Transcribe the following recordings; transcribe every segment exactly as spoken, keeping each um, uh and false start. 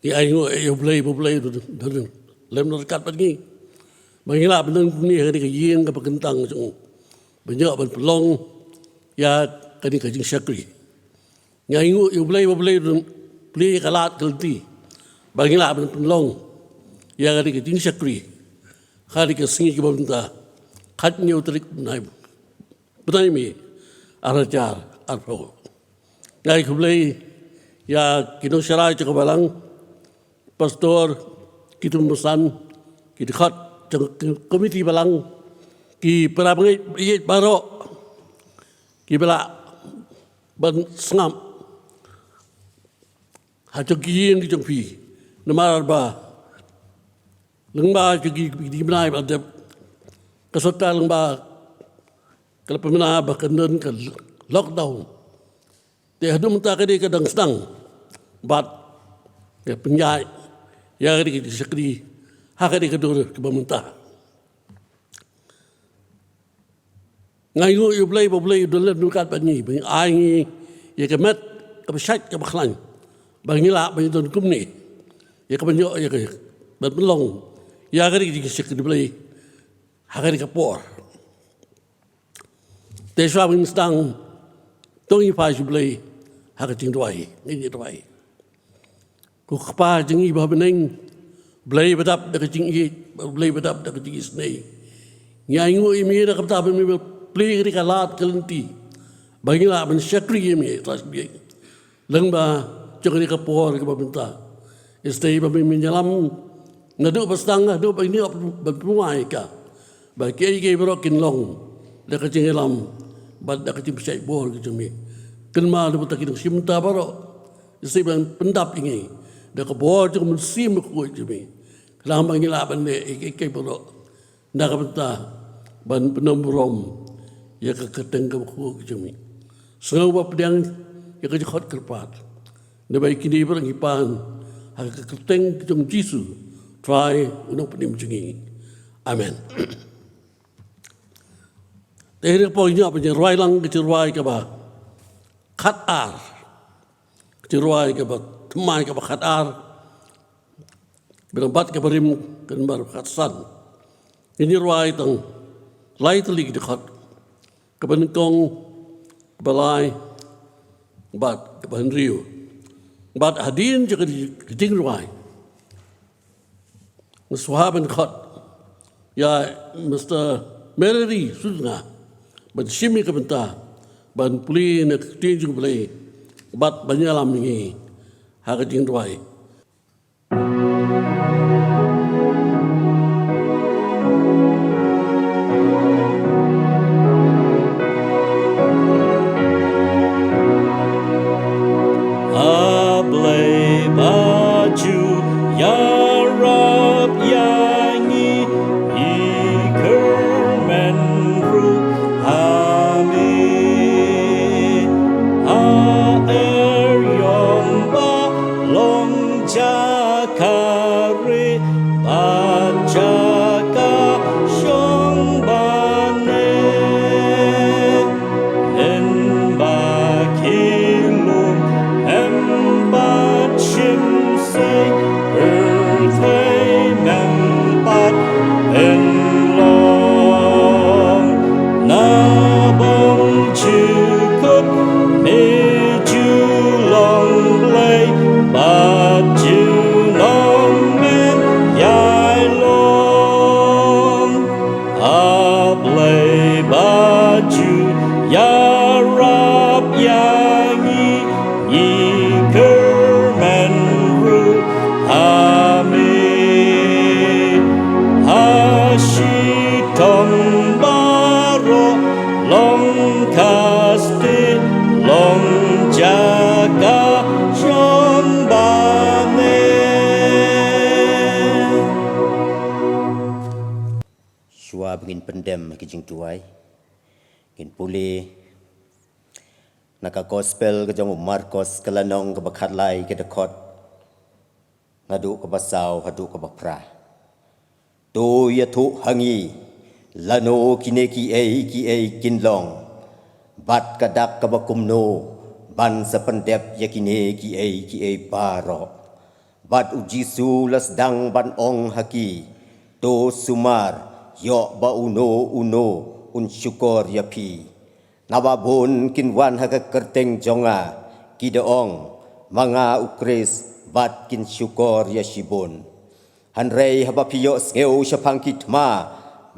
Ngi ainguh ïa U Blei, U Blei u don lem ryngkat bad ngi, ba ngi lah ban don kumne ha kane ka ïing kaba kyntang jong u, ban ïoh ban pynlong ïa kane ka jingshakri. Ngi ainguh ïa U Blei, U Blei u don plie ïa ka lad ka lynti, ba ngi lah ban pynlong ïa kane ka jingshakri ha kane ka sngi kaba mynta, khathynñiew tarik bnai bnai May, ar hajar arphew. Ngi ai khublei ïa ki nongshakri jong ka balang, pastor, ki tymmen basan, ki dkhot jong ka komiti balang, ki para bangeit baroh kiba lah ban sngap ha jong ki ïing ki jong phi, namar ba lyngba jong ki, ki bnai ba la dep, ka sorkar lyngba ka la pynbna ba kan don ka lockdown. Te haduh mynta ka dei ka dang sdang bad ka pynïaid ïa ka dei ka jingshakri ha ka dei ka dur kaba mynta. Ngi ainguh ïa U Blei ba U Blei u don lem ryngkat bad ngi, ba ngi ai ngi ïa ka met kaba shait kaba khlaiñ, ba ngi lah ban ïadon kumne, ïa ka ban ïoh ïa ka ban pynlong ïa ka dei ka jingshakri Blei ha ka dei ka por. Te shuwa ban sdang, to ngin phai sha U Blei ha ka jingduwai, ngin ïa duwai. Ko Kpa jong ngi ba ha bneng, Blei ba dap da ka jingïeit, Blei ba dap da ka jingisynei, ngi ainguh ïa me da kata ba me plie ïa ka lad ka lynti, ba ngi lah ban shakri ïa me tras biang lyngba jong kane ka por kaba mynta. Ïa stei ba me me ïalam naduh ba sdang haduh ba ngi ïoh ban pynwai ka, ba kiei kiei baroh kin long da ka jingïalam bad da ka jingpynshait bor ka jong me. Kynmaw na bynta ki nongshim bynta baroh, ïa stei ban pyndap ïa ngi da ka bor jong ka Mynsiem Bakhuid jong me, khnang ba ngi lah ban leh ïa kiei kiei baroh na ka bynta ban pyndonkam burom ïa ka kyrteng kaba khuid ka jong me. Sngew ba pdiang ïa ka jingkhot kyrpad, naba ïa kine baroh ngi pan ha ka kyrteng ka jong U Jisu Trai U Nongpynim jong ngi. Amen. Te hynrei hapoh ngi ïa pynrwai lang ka jingrwai kaba khatar, ka jingrwai kaba thymmai kaba khatar, bad kaba rim ka number khatsan. Ngin ïa rwai tang lai tylli ki dkhot, kaba nyngkong, kaba lai bad kaba hynriew. Bad hadien jong ka jingrwai, nga sngewbha ban khot ïa Mister Mary Sutnga ban shim ïa ka bynta ban pule na ka ktien jong U Blei bad ban ïalam ïa ngi ha ka jingrwai. A Blei ba ju ïarap ïa ngi, i kyrmen ruh ha me. A er ïong ba long jaka ri bad jaka shong bane. Mynba ki lum em pat shim sei, pyrthei mem pat pynlong. Na bym jukut me ju long Blei, bad junom men ïai long. A Blei ba ju ïarap ïa ngi, ngi kyrmen ruh ha me. Ha shitom baroh long ka stieh, long jaka shong bane. Shuwa ba ngin pyndem ha ki jingduwai, ngin pule na ka Gospel ka jong u Markos, ka lynnong kaba khatlai, ka dkhot naduh kaba saw haduh kaba phra. To ïathuh ha ngi lano kine kiei kiei kin long, bad ka dak kaba kumno ban sa pyndep ïa kine kiei kiei baroh. Bad u Jisu u la sdang ban ong ha ki, "To sumar, ïoh ba uno uno un shukor ïa phi. Naba bun kin wan ha ka kyrteng jong nga, ki da ong, 'Ma nga u Khrist,' bad kin shukor ïa shibun. Hynrei haba phi ïohsngew shaphang ki thma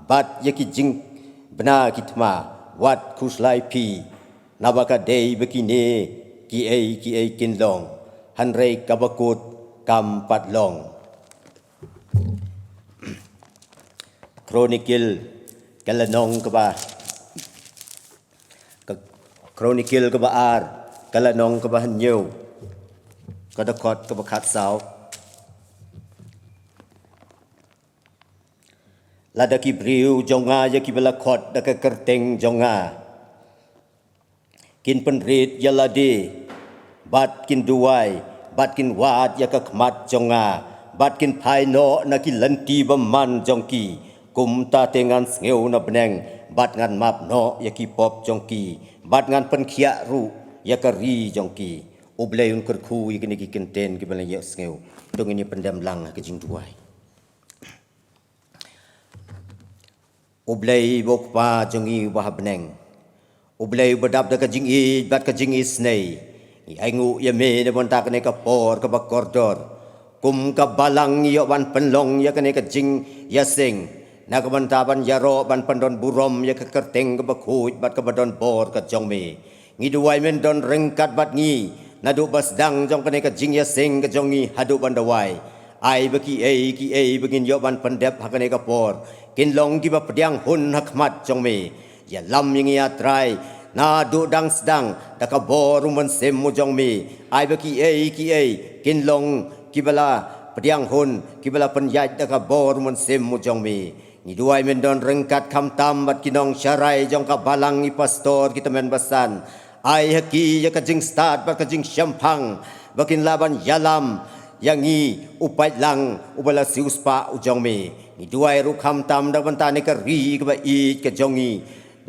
bad ïa ki jingbna ki thma, wat khuslai phi, naba ka dei ba kine kiei kiei kin long, hynrei kaba kut kam pat long." Chronicle, ka lynnong kaba, ka Chronicle kaba ar, ka lynnong kaba hynñiew, ka dkhot kaba khatsaw. Lada ki briew jong nga, ïa kiba la khot da ka kyrteng jong nga, kin pynrit ïa lade, bad kin duwai, bad kin wad ïa ka khmat jong nga, bad kin phai noh na ki lynti bymman jong ki, kumta te ngan sngew na bneng, bad ngan map noh ïa ki pop jong ki, bad ngan pynkhiah ruh ïa ka ri jong ki. U Blei un kyrkhu ïa kine ki kyntien kiba la ïohsngew. To ngin ïa pyndem lang ha ka jingduwai. U Blei uba u Kpa jong ngi uba ha bneng, U Blei uba dap da ka jingïeit bad ka jingisynei, ngi ainguh ïa me na ka bynta kane ka por kaba kordor. Kum ka balang ngi ïoh ban pynlong ïa kane ka jingïaseng na ka bynta ban ïaroh ban pyndon burom ïa ka kyrteng kaba khuid bad kaba don bor ka jong me. Ngi duwai men don ryngkat bad ngi naduh ba sdang jong kane ka jingïaseng ka jong ngi haduh ban da wai. Ai ba kiei kiei ba ngin ïoh ban pyndep ha kane ka por kin long kiba pdiang hun ha khmat jong me. Ïalam ïa ngi, A Trai, naduh dang sdang da ka bor u Mynsiem u jong me. Ai ba kiei kiei kin long kiba la pdiang hun, kiba la pynïaid da ka bor u Mynsiem u jong me. Ngi duwai men don ryngkat khamtam bad ki nongsharai jong ka balang, ki pastor, ki tymmen basan. Ai ha ki ïa ka jingstad bad ka jingshemphang ba kin lah ban ïalam ïa ngi u paidlang uba la siewspah u jong me. Ngi duwai ruh khamtam na ka bynta kane ka ri kaba ïeit ka jong ngi,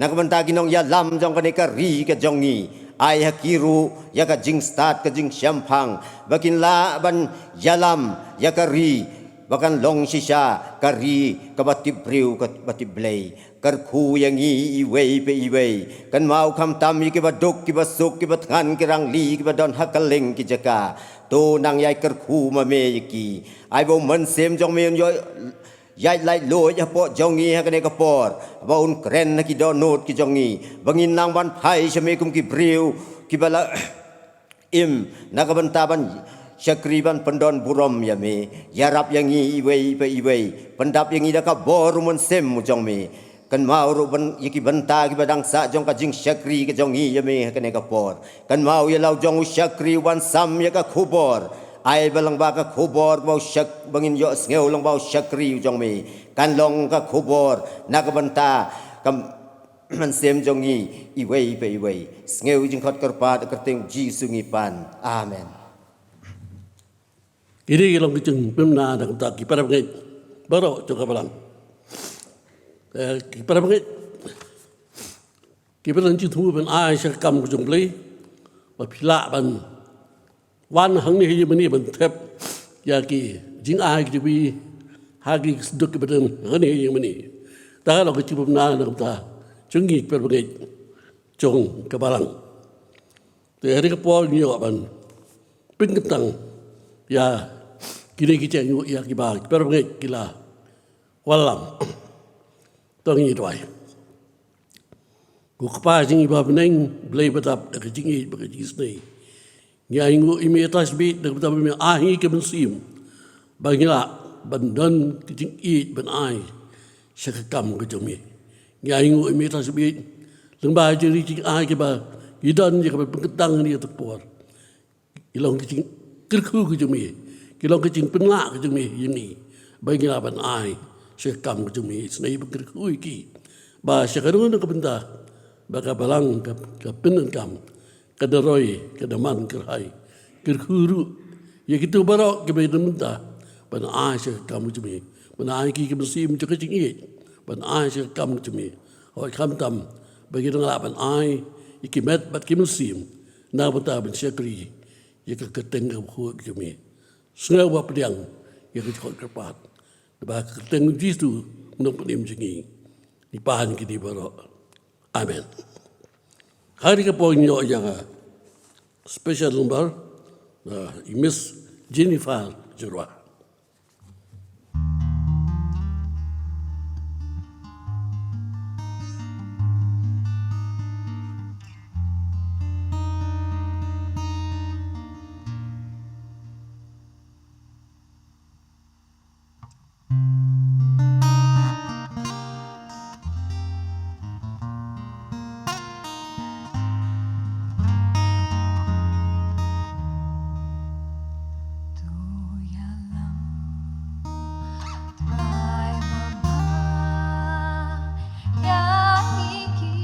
na ka bynta ki nongïalam jong kane ka ri ka jong ngi. Ai ha ki ruh ïa ka jingstad, ka jingshemphang ba kin lah ban ïalam ïa ka ri ba kan long shisha ka ri kaba tip briew, kaba tip Blei. Kyrkhu ïa ngi iwei pa iwei. Kynmaw khamtam ïa kiba duk, kiba suk, kiba thngan, ki rangli, kiba don ha kylleng ki jaka. To nang ïai kyrkhu ma me ïa ki. Ai ba u Mynsiem jong me un ïoh ïaid laitluid hapoh jong ngi ha kane ka por, ba un kren ha ki dohnud ki jong ngi, ba ngin nang ban phai sha me kum ki briew kiba la im na ka bynta ban shakri, ban pyndon burom ïa me. Ïarap ïa ngi iwei pa iwei, pyndap ïa ngi da ka bor u Mynsiem u jong me. Kynmaw ruh ban, ïa ki bynta kiba dang sah jong ka jingshakri ka jong ngi ïa me ha kane ka por. Kynmaw ïa la u jong u shakri u ban sam ïa ka khubor. Ai ba lyngba ka khubor ba u shak, ba ngin ïohsngew lyngba u shakri u jong me, kan long ka khubor na ka bynta ka Mynsiem jong ngi iwei pa iwei. Sngew jingkhot kyrpad ha ka kyrteng Jisu ngi pan. Amen. Kine ki long ki jingpynbna na ka bynta ki para bangeit baroh jong ka balang. Eh, ki para bangeit, ki para bangeit, jingthmu ban ai sha ka kam ka jong U Blei, ba phi lah ban wan hangne ha ïing mane ban thep ïa ki jingai ki jong phi ha ki sduk ki ba don hangne ha ïing mane. Te ka long ka jingpynbna na ka bynta jong ngi ki para bangeit jong ka balang. Te ha kane ka por ngi ïoh ban pynkyntang ïa kine ki jingïoh ïa kiba ki para bangeit ki la wallam. To ngin ïa duwai. Ko Kpa jong ngi ba ha bneng, Blei ba dap da ka jingïeit bad ka jingisynei, ngi ainguh ïa me, ïa ka tashbit da kaba me ai ïa ngi ka mynsiem ba ngi lah ban don ka jingïeit ban ai sha ka kam ka jong me. Ngi ainguh ïa me, ïa ka tashbit lyngba jong ki jingai kiba ngi don ïa kaba pynkyntang ïa ka por. Ki long ka jingkyrkhu ka jong me, ki long ka jingpynlah ka jong me ïa ngi ba ngi lah ban ai sha ka kam ka jong me. Isynei ban kyrkhu ïa ki ba sha kano kano ka bynta ba ka balang ka, ka pyndonkam, ka da roi, ka da man kyrhai. Kyrkhu ruh ïa kito baroh kiba don bynta ban ai sha ka kam ka jong me, ban ai ki ka mynsiem jong ka jingïeit ban ai sha ka kam ka jong me. Hooid, khamtam ba ki dang lah ban ai ïa ki met bad ki mynsiem na ka bynta ban shakri ïa ka kyrteng kaba khuid ka jong me. Sngew ba pdiang ïa ka jingkyrpad. Ba ha ka kyrteng u Jisu u nongpynim jong ngi. Ngi pan kine baroh. Amen. Hari ka por ngi ïoh ïa ka special number, uh, i Miss Jennifer Jyrwa. Lam ïa ngi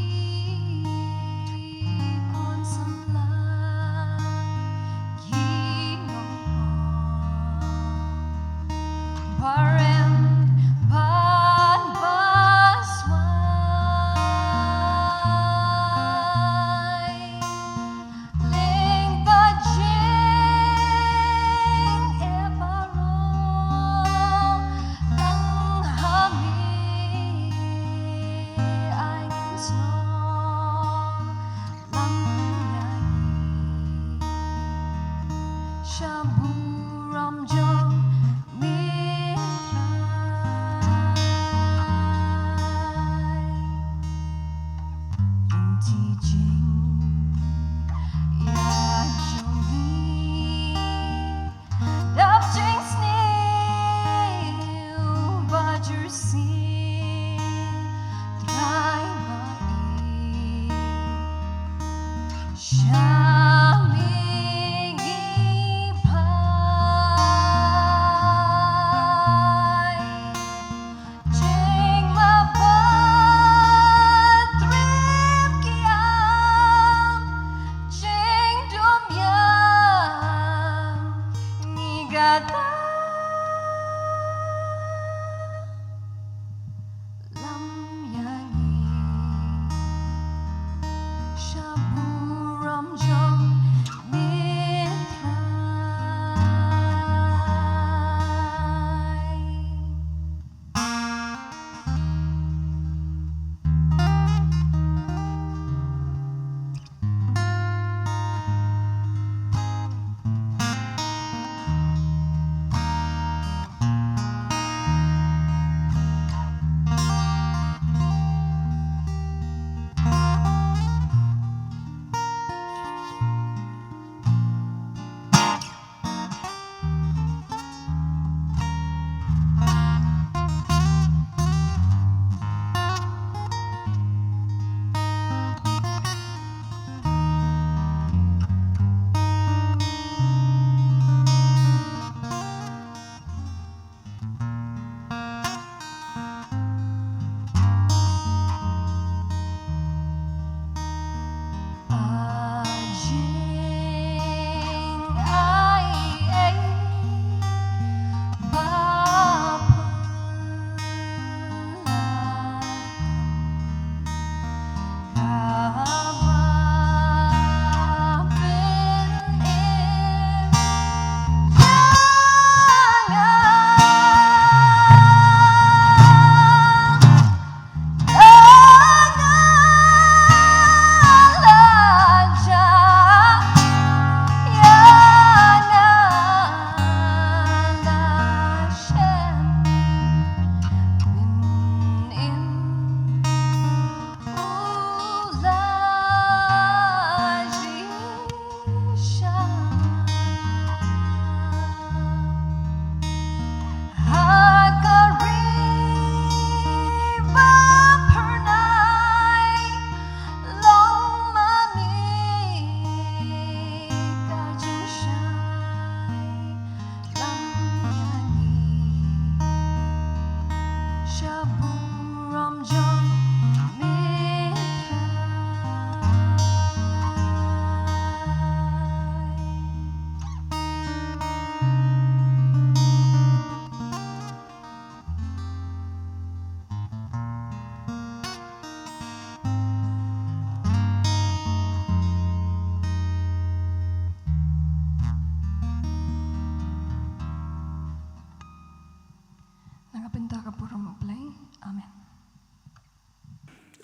sha burom jong me Trai. Ïngti jingïaid jong ngi. Dap jingsniew ba jursih Trai ba ïeit. Sha me ngi phai. Jingmabit trep ki am, jingdum ïam ngi gatha. Lam ïa ngi sha burom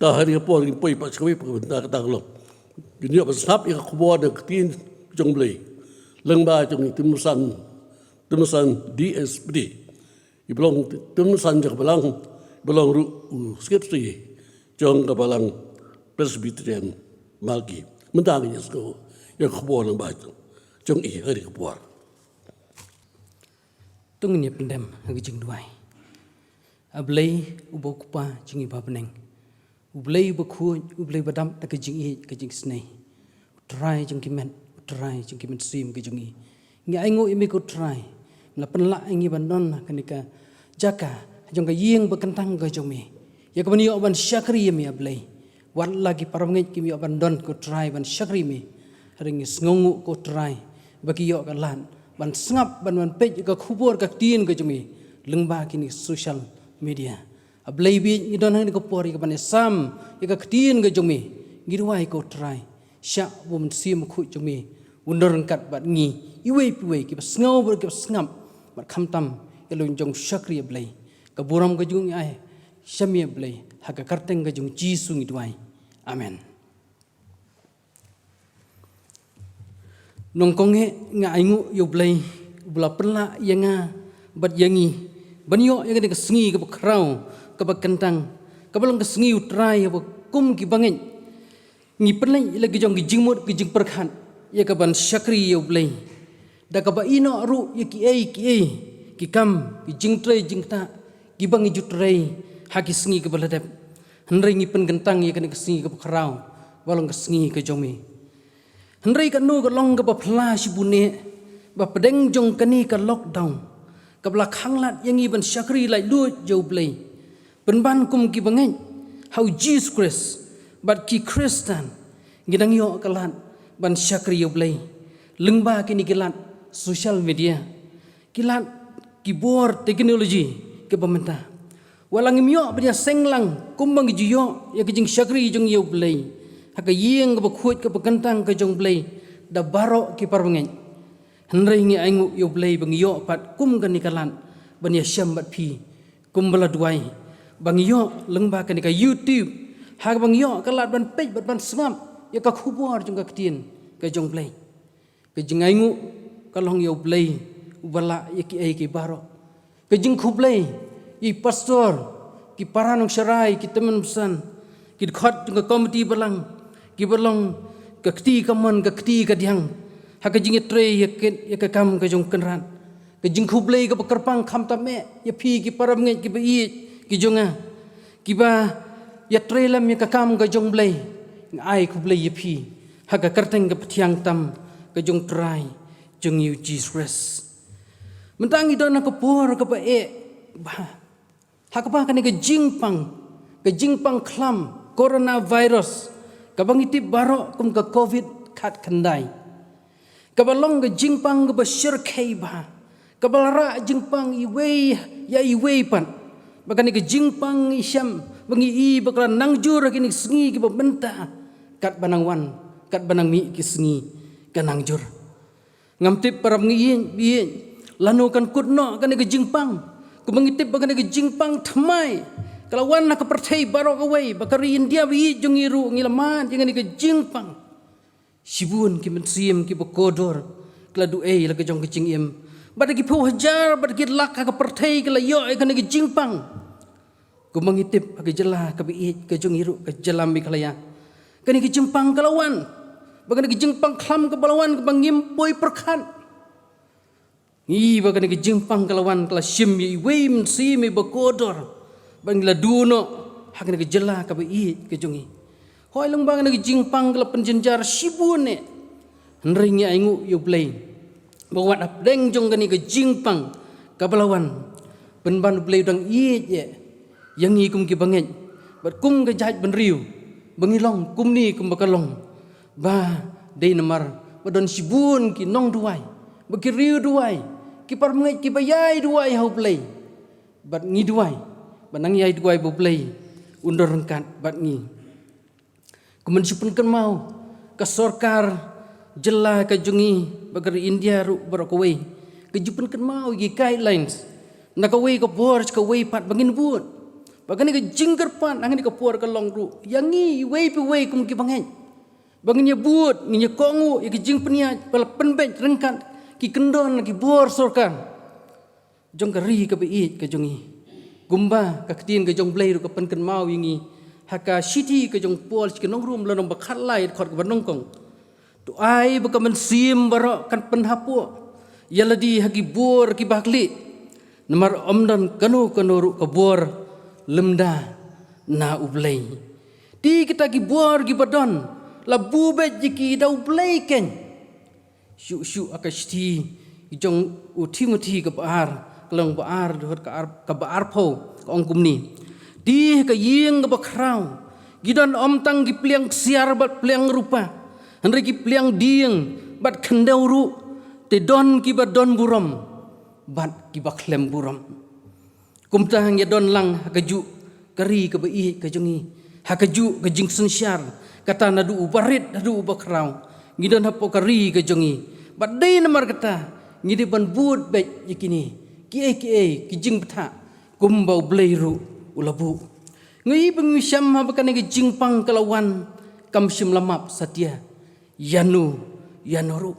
Ka ha kane ka por ngin poi pat sha kawei pat ka bynta kata ka long, ngin ïoh ban sngap ïa ka khubor na ka ktien jong U Blei lyngba jong i Timsan, Timsan D S P D. I ba long Timsan jong ka Balang, i ba long ruh u Secretary jong ka Balang Presbyterian Malki. Mynta ngin ïa sngew ïa ka khubor lyngba jong i ha kane ka por. To ngin ïa pyndem ha ka jingduwai. A Blei uba U Kpa jong ngi ba ha bneng, U Blei uba khuid, U Blei ba dap da ka jingïeit ka jingisynei, U Trai jong ki met, U Trai jong ki mynsiem ka jong ngi. Ngi ainguh ïa me ko Trai, me la pynlah ïa ngi ban don ha kane ka jaka jong ka ïing ba kyntang ka jong me, ïa kaban ïoh ban shakri ïa me A Blei. Wat la ki parabangeit kim ïoh ban don ko Trai ban shakri ïa me, hynrei ngi sngewnguh ko Trai ba ki ïoh ka lad ban sngap, ban, ban peit ïa ka khubor ka ktien ka jong me lyngba kine ki social media. A Blei baieit, ngi don ha kane ka por ïa kaban ïasam ïa ka ktien ka jong me. Ngi duwai ko Trai, shah ba U Mynsiem Bakhuid jong me un don ryngkat bad ngi iwei pa iwei, kiba sngew bad kiba sngap, bad khamtam ïa la ki jong ki shakri A Blei. Ka burom ka jong ngi ai sha me A Blei, ha ka kyrteng ka jong U Jisu ngi duwai. Amen. Nyngkong eh nga ainguh ïa U Blei uba la pynlah ïa nga bad ïa ngi ban ïoh ïa kane ka sngi kaba khraw, kaba kyntang, kaba long ka sngi U Trai, haba kum ki bangeit ngi pynleit ïa la ki jong ki jingmut ki jingpyrkhat ïa kaban shakri ïa U Blei, da kaba ïehnoh ruh ïa kiei kiei ki kam, ki jingtrei jingktah kiba ngi ju trei ha ki sngi kiba la dep. Hynrei ngi pynkyntang ïa kane ka sngi kaba khraw, ba long ka sngi ka jong me. Hynrei kano ka long kaba phylla shibun eh, ba pdeng jong kane ka lockdown, kaba la khanglad ïa ngi ban shakri laitluid ïa U Blei, pynban kum ki bangeit ha U Jisu Khrist bad ki Khristan, ngi dang ïoh ka lad ban shakri ïa U Blei lyngba kine ki lad social media, ki lad ki bor teknoloji kiba mynta. Wat la ngim ïoh ban ïaseng lang kumba ngi ju ïoh ïa ka jingshakri jong ngi ïa U Blei ha ka ïing kaba khuid kaba kyntang ka jong U Blei da baroh ki parabangeit, hynrei ngi ainguh ïa U Blei ba ngi ïoh pat kum kane ka lad ban ïashem bad phi, kumba la duwai, ba ngi ïoh lyngba kane ka YouTube, ha kaba ngi ïoh ka lad ban peit bad ban sngap ïa ka khubor jong ka ktien ka jong U Blei. Ka jingainguh ka long ïa U Blei uba lah ïa kiei kiei baroh. Ka jingkhublei ïa i pastor, ki para nongsharai, ki tymmen basan, ki dkhot jong ka komiti balang, kiba long ka kti kamon ka kti kadiang ha ka jingïatrei ïa ka, ïa ka kam ka jong U Kynrad. Ka jingkhublei kaba kyrpang khamtam eh ïa phi ki parabangeit kiba ïeit ki jong nga, kiba ïatrei lem ïa ka kam ka jong U Blei. Nga ai khublei ïa phi ha ka kyrteng kaba thiang tam ka jong U Trai jong ngi U Jisu Khrist. Mynta ngi don ha ka por kaba eh bha, ha kaba kane ka jingpang, ka jingpang khlam coronavirus, kaba ngi tip baroh kum ka covid khatkhyndai, kaba long ka jingpang kaba shyrkhei bha, kaba la rah jingpang iwei ïa iwei pat, ba kane ka jingpang ngi shem, ba ngi i ba ka la nang jur ha kine ki sngi kiba mynta, katba nang wan, katba nang mih ki sngi ka nang jur. Ngam tip parabangeit, baieit, lano kan kut noh kane ka jingpang. Kumba ngi tip ba kane ka jingpang thymmai ka la wan ha ka pyrthei baroh kawei, ba ka ri India baieit jong ngi ruh ngi la mad ïa kane ka jingpang. Shibun ki mynsiem kiba kordor ki la duh ei la ka jong ka jingim. Bad da ki phew hajar, bad da ki lak ha ka pyrthei ki la ïoh ïa kane ka jingpang. Kumba ngi tip ha ka jylla kaba ïeit ka jong ngi ruh, ka jylla Meghalaya, kane ka jingpang ka la wan. Ba kane ka jingpang khlam kaba la wan kaba ngim poi pyrkhat. Ngi ba kane ka jingpang ka la wan ka la shim ïa iwei mynsiem iba kordor, ba ngi la duh noh ha kane ka jylla kaba ïeit ka jong ngi. Hooid, long ba kane ka jingpang ka la pynjynjar shibun eh, hynrei ngi ainguh ïa U Blei ba wat hapdeng jong kane ka jingpang kaba la wan, pynban U Blei u dang ïeit eh ïa ngi kum ki bangeit bad kum ka jaitbynriew, ba ngi long kumne kumba ka long, ba dei namar ba don shibun ki nongduwai, ba ki riewduwai, ki parabangeit kiba ïai duwai ha U Blei. Bad ngi duwai ba nang ïai duwai ba U Blei un don ryngkat bad ngi. Kumba ngi ju pynkynmaw, ka sorkar jylla ka jong ngi bad ka ri India ruh baroh kawei ka ju pynkynmaw ïa ki guidelines na kawei ka bor sha kawei pat ba ngin bud, Ba kane ka jingkyrpad ha kane ka por ka long ruh ïa ngi iwei pa iwei kum ki bangeit, ba ngin ïa bud, ngin ïa kohnguh ïa ki jingpynïaid ba la pynbeit ryngkat ki kyndon, ki bor sorkar jong ka ri kaba ïeit ka jong ngi. Kumba ka ktien ka jong U Blei ruh ka pynkynmaw ïa ngi ha ka shithi ka jong u Paul sha ki nong Rom, lynnong ba khatlai, dkhot kaba nyngkong: To ai ba ka mynsiem baroh kan pynhapoh ïa lade ha ki bor kiba ha khlieh, namar ym don kano kano ruh ka bor lymda na U Blei. Te kita ki bor kiba don la buh beit ïa ki da U Blei keiñ. Shuh shuh ha ka shithi jong u Timothi kaba ar, ka lynnong ba ar, dkhot ka ar, kaba arphew, ka ong kumne: Te ha ka ïing kaba khraw ki don ym tang ki pliang ksiar bad pliang rupa, hynrei ki pliang dieng bad khyndew ruh, te don kiba don burom bad kiba khlem burom. Kumta ngi ïa don lang ha kajuh ka ri kaba ïeit ka jong ngi, ha kajuh ka jingsynshar, kata naduh uba rit haduh uba khraw, ngi don hapoh ka ri ka jong ngi. Bad dei namar kata ngi dei ban bud beit ïa kine kiei kiei ki jingbthah kumba U Blei ruh u la buh. Ngi i ba ngi shem haba kane ka jingpang ka la wan, kam shym la map satia ïano ïano ruh.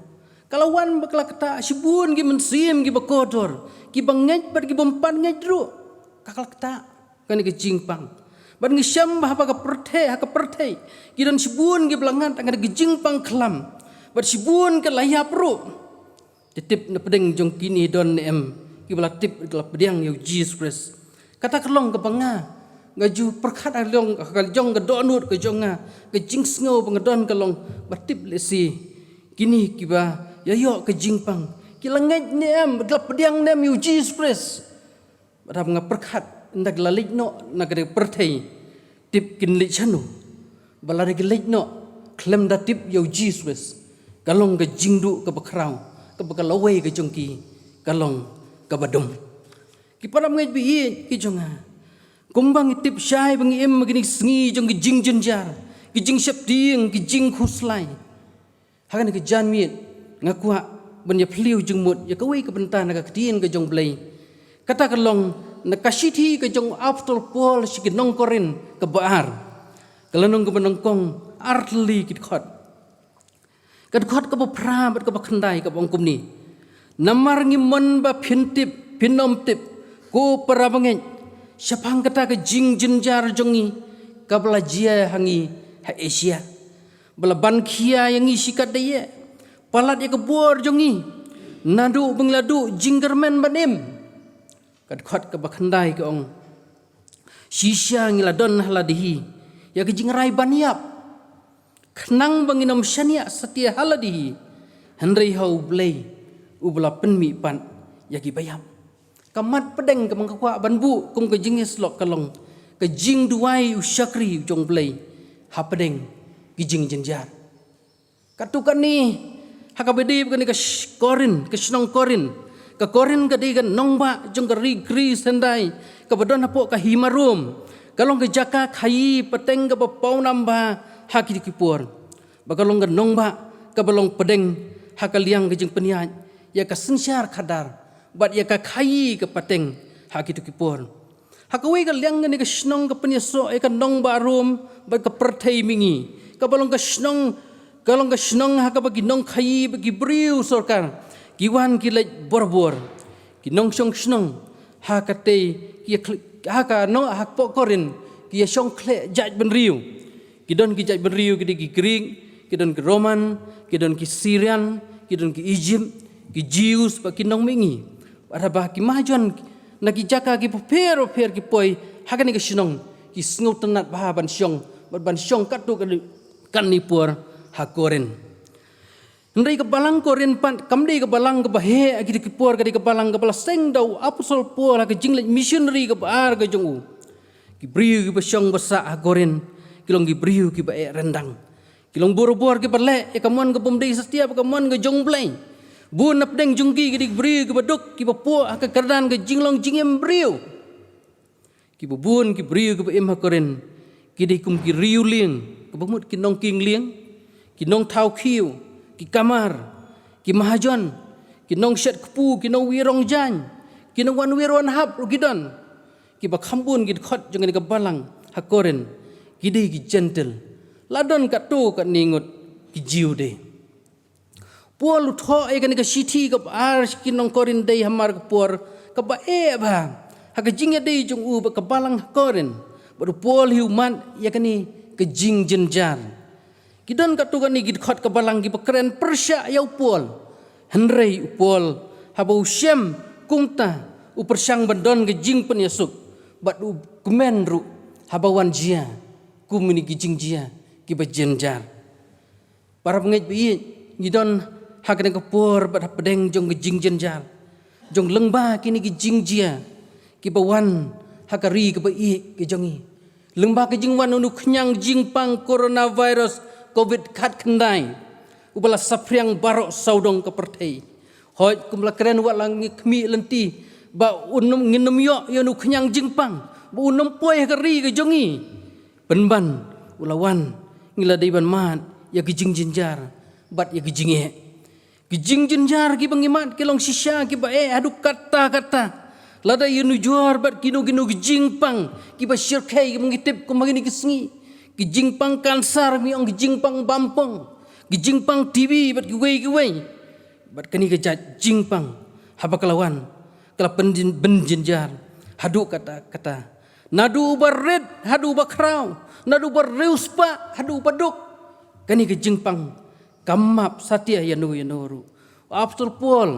Ka la wan ba ka la ktah, shibun ki mynsiem kiba kordor, kiba ngeit bad kiba ym pat ngeit ruh, ka la ktah kane ka jingpang. Bad ngi shem ba haba ka pyrthei, ha ka pyrthei ki don shibun kiba la ngat ha kane ka jingpang khlam, bad shibun ki la ïap ruh. Te tip na pdeng jong kine don ne em kiba la tip, ki la pdiang ïa U Jisu Khrist? Kata ka long kaba nga, nga ju pyrkhat ha long, ha ka jong ka dohnud ka jong nga, ka jingsngew ba nga don ka long ba tip lehse kine kiba ïa ïoh ka jingpang ki la ngeit ne em, ki la pdiang ne em ïa U Jisu Khrist. Bad haba nga pyrkhat, ynda ki la leit noh na ka pyrthei, tip kin leit shano? Ba lada ki leit noh khlem da tip ïa U Jisu Khrist, ka long ka jingduh kaba khraw, kaba ka lawei ka jong ki ka long kaba dum. Ki parabangeit ba ïeit ki jong nga, kumba ngi tip shai ba ngi im ha kine ki sngi jong ki jingjynjar, ki jingsheptieng, ki jingkhuslai, ha kane ka janmiet nga kwah ban ïa phylliew jingmut ïa kawei ka bynta na ka ktien ka jong U Blei. Kata ka long na ka shithi ka jong u apostol Paul sha ki nong Korinth kaba ar, ka lynnong kaba nyngkong, artylli ki dkhot. Ka dkhot kaba phra bad kaba khyndai kaba ong kumne: Namar ngi mon ba phin tip, phin ym tip, ko parabangeit, shaphang kata ka jingjynjar jong ngi kaba la jia ha ngi ha Asia, ba la ban khia ïa ngi shi katdei, palat ïa ka bor jong ngi, naduh ba ngi la duh jingkyrmen ban im. Ka dkhot kaba khyndai ka ong: Shisha ngi la don ha lade hi ïa ka jingrai ban ïap, khnang ba ngin ym shaniah satia ha lade hi, hynrei ha U Blei uba la pynmih pat ïa kiba ïap. Ka mat pdeng kaba nga kwah ban buh kum ka jingïasyllok ka long ka jingduwai u shakri jong U Blei hapdeng ki jingjynjar. Katto katne, ha kaba ïadei bad kane ka sh-, Korinth, ka shnong Korinth. Ka Korinth ka dei ka nongbah jong ka ri Greece hyndai kaba don hapoh ka hima Rom. Ka long ka jaka khaïi pateng kaba pawnam bha ha kito ki por. Ba ka long ka nongbah kaba long pdeng ha ka liang ka jingpynïaid ïa ka synshar khadar bad ïa ka khaïi ka pateng ha kito ki por. Ha kawei ka liang kane ka shnong ka pynïasoh ïa ka nongbah Rom bad ka pyrthei mihngi. Kaba long ka shnong, ka long ka shnong ha kaba ki nongkhaïi bad ki briew sorkar ki wan ki leit borabor. Ki nongshong shnong ha katei ki ïa khl-, ha ka nong, hapoh Korinth ki ïa shong khleh jaitbynriew. Ki don ki jaitbynriew, ki dei ki Greek, ki don ki Roman, ki don ki Syrian, ki don ki Egypt, ki Jews bad ki nongmihngi. Bad haba ki mahajon na ki jaka kiba pher bapher ki poi ha kane ka shnong, ki sngewtynnad bha ban shong, bad ban shong katto katne por ha Korinth. Hynrei ka balang Korinth pat kam dei ka balang kaba heh ha kito ki por, ka dei ka balang kaba la seng da u apostol Paul ha ka jingleit missionary kaba ar ka jong u. Ki briew kiba shong ba sah ha Korinth ki long ki briew kiba eh ryndang. Ki long borabor kiba leh ïa ka mon kaba ym dei satia bad ka mon ka jong U Blei. Bun na pdeng jong ki ki dei ki briew kiba duk, kiba phuh ha ka kyrdan ka jinglong jingim briew. Kiba bun ki briew kiba im ha Korinth ki dei kum ki riewlieng, kaba mut ki nongkieng lieng, ki nongthaw khiew, ki kamar, ki mahajon, ki nongshet kpu, ki nongwiar rong jaiñ, ki nongwan wir wan hap ruh ki don. kiba kham bun ki dkhot jong kane ka balang ha Korinth ki dei ki Jentil. La don katto katne ngut ki Jiw de. Paul u thoh ïa kane ka shithi kaba ar sha ki nong Korinth dei hamar ka por kaba eh bha ha ka jingïadei jong u bad ka balang ha Korinth. Bad u Paul hi u mad ïa kane ka jingjynjar. Ki don katto katne ki dkhot ka balang kiba kren pyrshah ïa u Paul. Hynrei u Paul haba u shem kumta u pyrshang ban don ka jingpynïasuk bad u kmen ruh haba wan jia kum kine ki jingjia kiba jynjar. Para bangeit ba ïeit, ngi don ha kane ka por bad hapdeng jong ka jingjynjar jong lyngba kine ki jingjia kiba wan ha ka ri kaba ïeit ka jong ngi. Lyngba ka jingwan u khñiang jingpang coronavirus covid khatkhyndai uba la saphriang baroh sawdong ka pyrthei. Hooid, kum la kren wat la ngi khmih lynti ba un ngin ym ïoh ïa u khñiang jingpang, ba un ym poi ha ka ri ka jong ngi. Pynban u la wan, ngi la dei ban mad ïa ki jingjynjar bad ïa ki jingeh. Ki jingjynjar kiba ngi mad ki long shisha kiba eh haduh katta katta. Lada ïanujor bad kino kino ki jingpang kiba shyrkhei kiba ngi tip kum ha kine ki sngi. Ki jingpang kansar, ngi ong ki jingpang bampong, ki jingpang T B bad kiwei kiwei. Bad kane ka jait jingpang haba ka la wan ka la pynjyn-, pynjynjar haduh katta katta. Naduh uba rit haduh uba khraw, naduh uba riewspah haduh uba duk. Kane ka jingpang kam map satia ïano ïano ruh. U Apostol Paul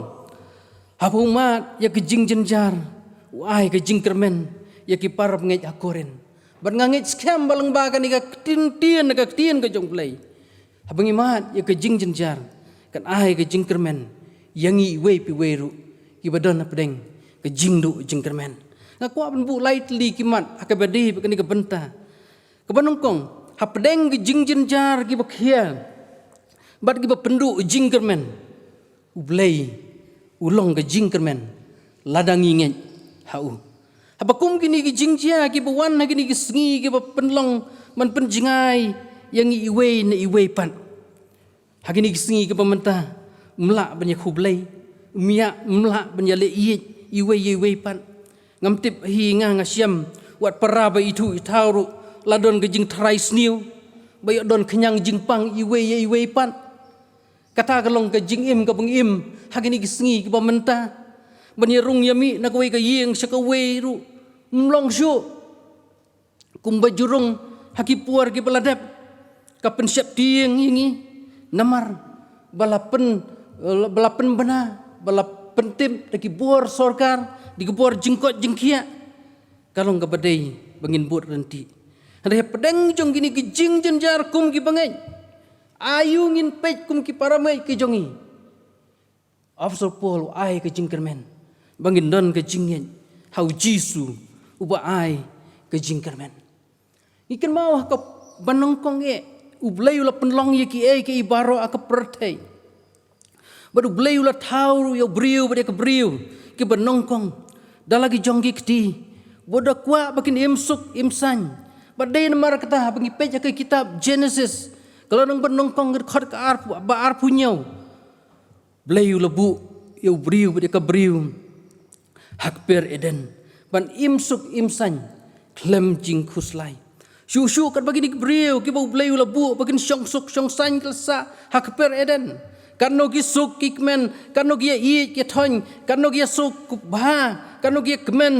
haba u mad ïa ka jingjynjar u ai ka jingkyrmen ïa ki para bangeit ha Korinth. Bad nga ngeit skhem ba lyngba kane ka ktien, ktien, ka ktien ka jong U Blei. Haba ngi mad ïa ka jingjynjar kan ai ka jingkyrmen ïa ngi iwei pa iwei ruh kiba don hapdeng ka jingduh jingkyrmen. Nga kwah ban buh lai tylli ki mat ha kaba dei bad kane ka bynta. Kaba nyngkong, hapdeng ka jingjynjar kiba khia bad kiba pynduh jingkyrmen, U Blei u long ka jingkyrmen lada ngi ngeit ha u. Haba kum kine ki jingjia kiba wan ha kine ki sngi kiba pynlong ban pynjngai ïa ngi iwei na iwei pat. Ha kine ki sngi kiba mynta ym lah ban ïakhublei, ym ïa, ym lah ban ïaleh ïeit iwei ïa iwei pat. Ngam tip hi nga, nga shem wat para ba ithuh ithaw ruh la don ka jingtharai sniew ba ïoh don khñiang jingpang iwei ïa iwei pat. Kata ka long ka jingim kaba ngi im ha kine ki sngi kiba mynta. Ban ïarung ïamih na kawei ka ïing sha kawei ruh ym long shuh. Kumba ju rung ha ki por kiba la dep, ka pynsheptieng ïa ngi namar ba la pyn, ba la pynbna, ba la pyntip da ki bor sorkar, da ki bor jingkoit jingkhiah. Ka long kaba dei ba ngin bud ryntih. Hynrei hapdeng jong kine ki jingjynjar kum ki bangeit, aïu ngin peit kum ki para bangeit ki jong ngi? Apostol Paul u ai ka jingkyrmen ba ngin don ka jingngeit ha U Jisu uba ai ka jingkyrmen. Ngi kynmaw ha kaba nyngkong eh, U Blei u la pynlong ïa kiei kiei baroh ha ka pyrthei. Bad U Blei u la thaw ruh ïa u briew bad ïa ka briew kiba nyngkong da la ki jong ki kti. Bad u da kwah ba kin im suk im saiñ. Bad dei namar kata haba ngi peit ha ka kitab Genesis, ka lynnong ba nyngkong, ka dkhot ka arphew, ba arphew hynñiew. Blei u la buh ïa u briew bad ïa ka briew ha kper Eden ban im suk im saiñ khlem jingkhuslai. Shuh shuh katba kine ki briew kiba U Blei u la buh ba kin shong suk shong saiñ ki la sah ha kper Eden. Katno ki suk ki kmen, katno ki ïa ïeit ki ïa thoiñ, katno ki ïa suk bha, katno ki ïa kmen,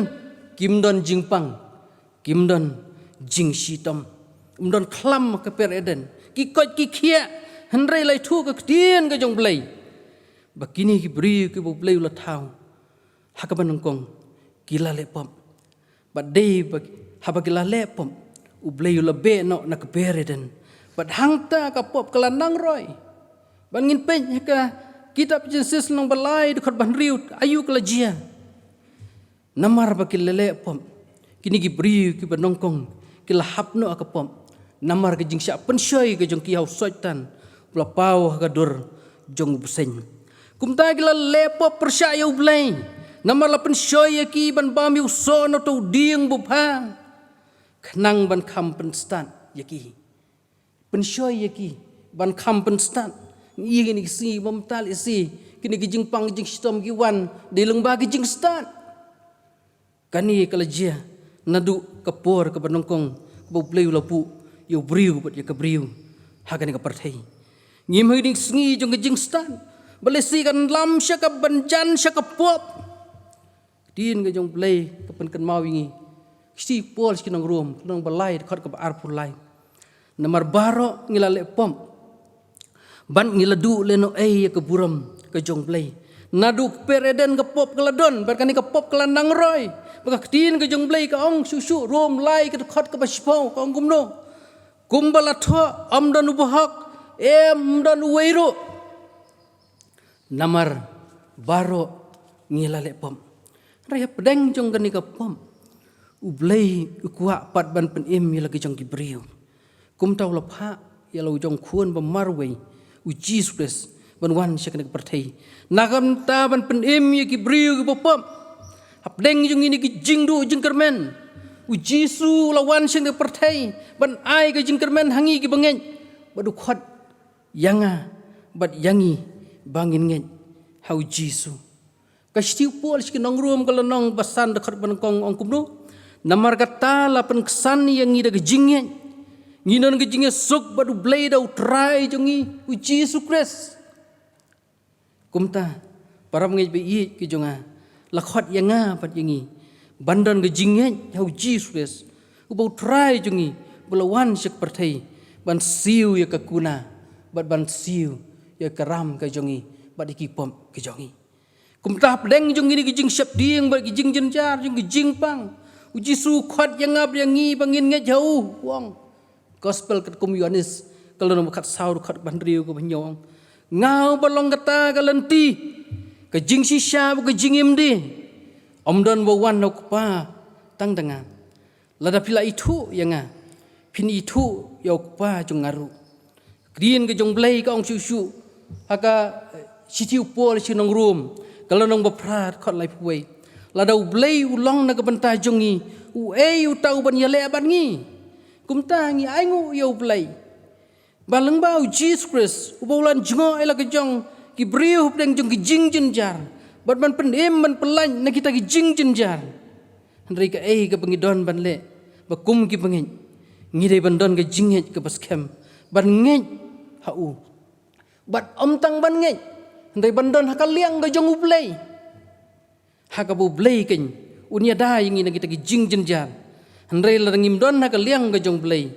kim don jingpang. Kim don jingshitom. Ym don khlam ha kper Eden. Ki koit ki khiah, hynrei la ïathuh ka ktien ka jong U Blei ba kine ki briew kiba U Blei u la thaw ha kaba nyngkong ki la leh pop. Bad dei ba haba ki la leh pop, U Blei u la beh noh na kper Eden. Bad hangta ka pop ka la nang roi. Bad ngin peit ha ka kitab Genesis lynnong ba lai, dkhot ba hynriew, aïu ka la jia. Namar ba ki la leh pop, kine ki briew kiba nyngkong ki la hap noh ha ka pop namar ka jingshah pynshoi ka jong ki ha u Soitan uba la paw ha ka dur jong u bseiñ. Kumta ki la leh pop pyrshah ïa U Blei namar la pynshoi ïa ki ban bam ïa u soh na uta u dieng babha khnang ban kham pynstad ïa ki. Pynshoi ïa ki ban kham pynstad. Ngi ïa kine ki sngi ba mynta lehse kine ki jingpang jingshitom ki wan dei lyngba ki jingstad. Kane ka la jia Naduh ka por kaba nyngkong kaba U Blei u la buh ïa u briew bad ïa ka briew ha kane ka pyrthei. Ngim ha kine ki sngi jong ka jingstad, balei shi kan lam sha ka ban jan sha ka pop. Ktien ka jong U Blei ka pynkynmaw ïa ngi. Shithi Paul sha ki nong Rom, lynnong ba lai, dkhot kaba arphew lai. Namar baroh ngi la leh pop, bad ngi la duh lehnohei ïa ka burom ka jong U Blei. Naduh kper Eden ka pop ka la don, bad kane ka pop ka la nang roi. Bad ka ktien ka jong U Blei ka ong shuh shuh, Rom lai ka dkhot kaba shiphew, ka ong kumno? Kumba la thoh, ym don u bahok, em, ym don uwei ruh. Namar baroh ngi la leh pop. Hynrei hapdeng jong kane ka pop, U Blei u kwah pat ban pynim ïa la ki jong ki briew. Kumta u la phah ïa la u jong u khun ba marwei, U Jisu Khrist, ban wan sha kane ka pyrthei. Na ka bynta ban pynim ïa ki briew kiba pop. Hapdeng jong kine ki jingduh jingkyrmen, U Jisu u la wan sha kane ka pyrthei ban ai ka jingkyrmen ha ngi kiba ngeit. Bad u khot ïa nga bad ïa ngi ba ngin ngeit ha U Jisu. Ka shithi u Paul sha ki nong Rom ka lynnong ba san dkhot ba nyngkong ong kumno? Namar kata la pynksan ïa ngi da ka jingngeit, ngin don ka jingïasuk bad U Blei da U Trai jong ngi U Jisu Khrist. Kumta, para bangeit ba ïeit ki jong nga, la khot ïa nga bad ïa ngi ban don ka jingngeit ha U Jisu Khrist, uba U Trai jong ngi, ba la wan sha ka pyrthei ban siew ïa ka kuna bad ban siew ïa ka ram ka jong ngi bad ïa ki pop ka jong ngi. Kumta hapdeng jong kine ki jingsheptieng bad ki jingjynjar jong ki jingpang, U Jisu u khot ïa nga bad ïa ngi ba ngin ngeit ha u, u ong. Gospel katkum u Ïoannis, ka lynnong ba khatsaw, dkhot ba hynriew, kaba hynñiew, ong: Nga uba long kata ka lynti, ka jingshisha bad ka jingim die. Ym don ba wan ha u Kpa tang da nga. Lada phi la ithuh ïa nga, phin ithuh ïa u Kpa jong nga ruh. Ktien ka jong U Blei ka ong shuh shuh ha ka, eh, shithi u Paul sha ki nong Rom, ka lynnong ba phra, dkhot laiphew wei: Lada U Blei u long na ka bynta jong ngi, uei uta uban ïaleh bad ngi? Kumta ngi ainguh ïa U Blei ba lyngba U Jisu Khrist, uba u la jngoh ïa la ka jong ki briew hapdeng jong ki jingjynjar, bad ban pynim ban pyllait na kita ki jingjynjar. Hynrei kaei kaba ngi don ban leh, ba kum ki bangeit, ngi dei ban don ka jingngeit kaba skhem, ban ngeit ha u. Bad ym tang ban ngeit, hynrei ban don ha ka liang ka jong U Blei. Ha kaba U Blei keiñ un ïada ïa ngi na kita ki jingjynjar. Hynrei lada ngim don ha ka liang ka jong U Blei,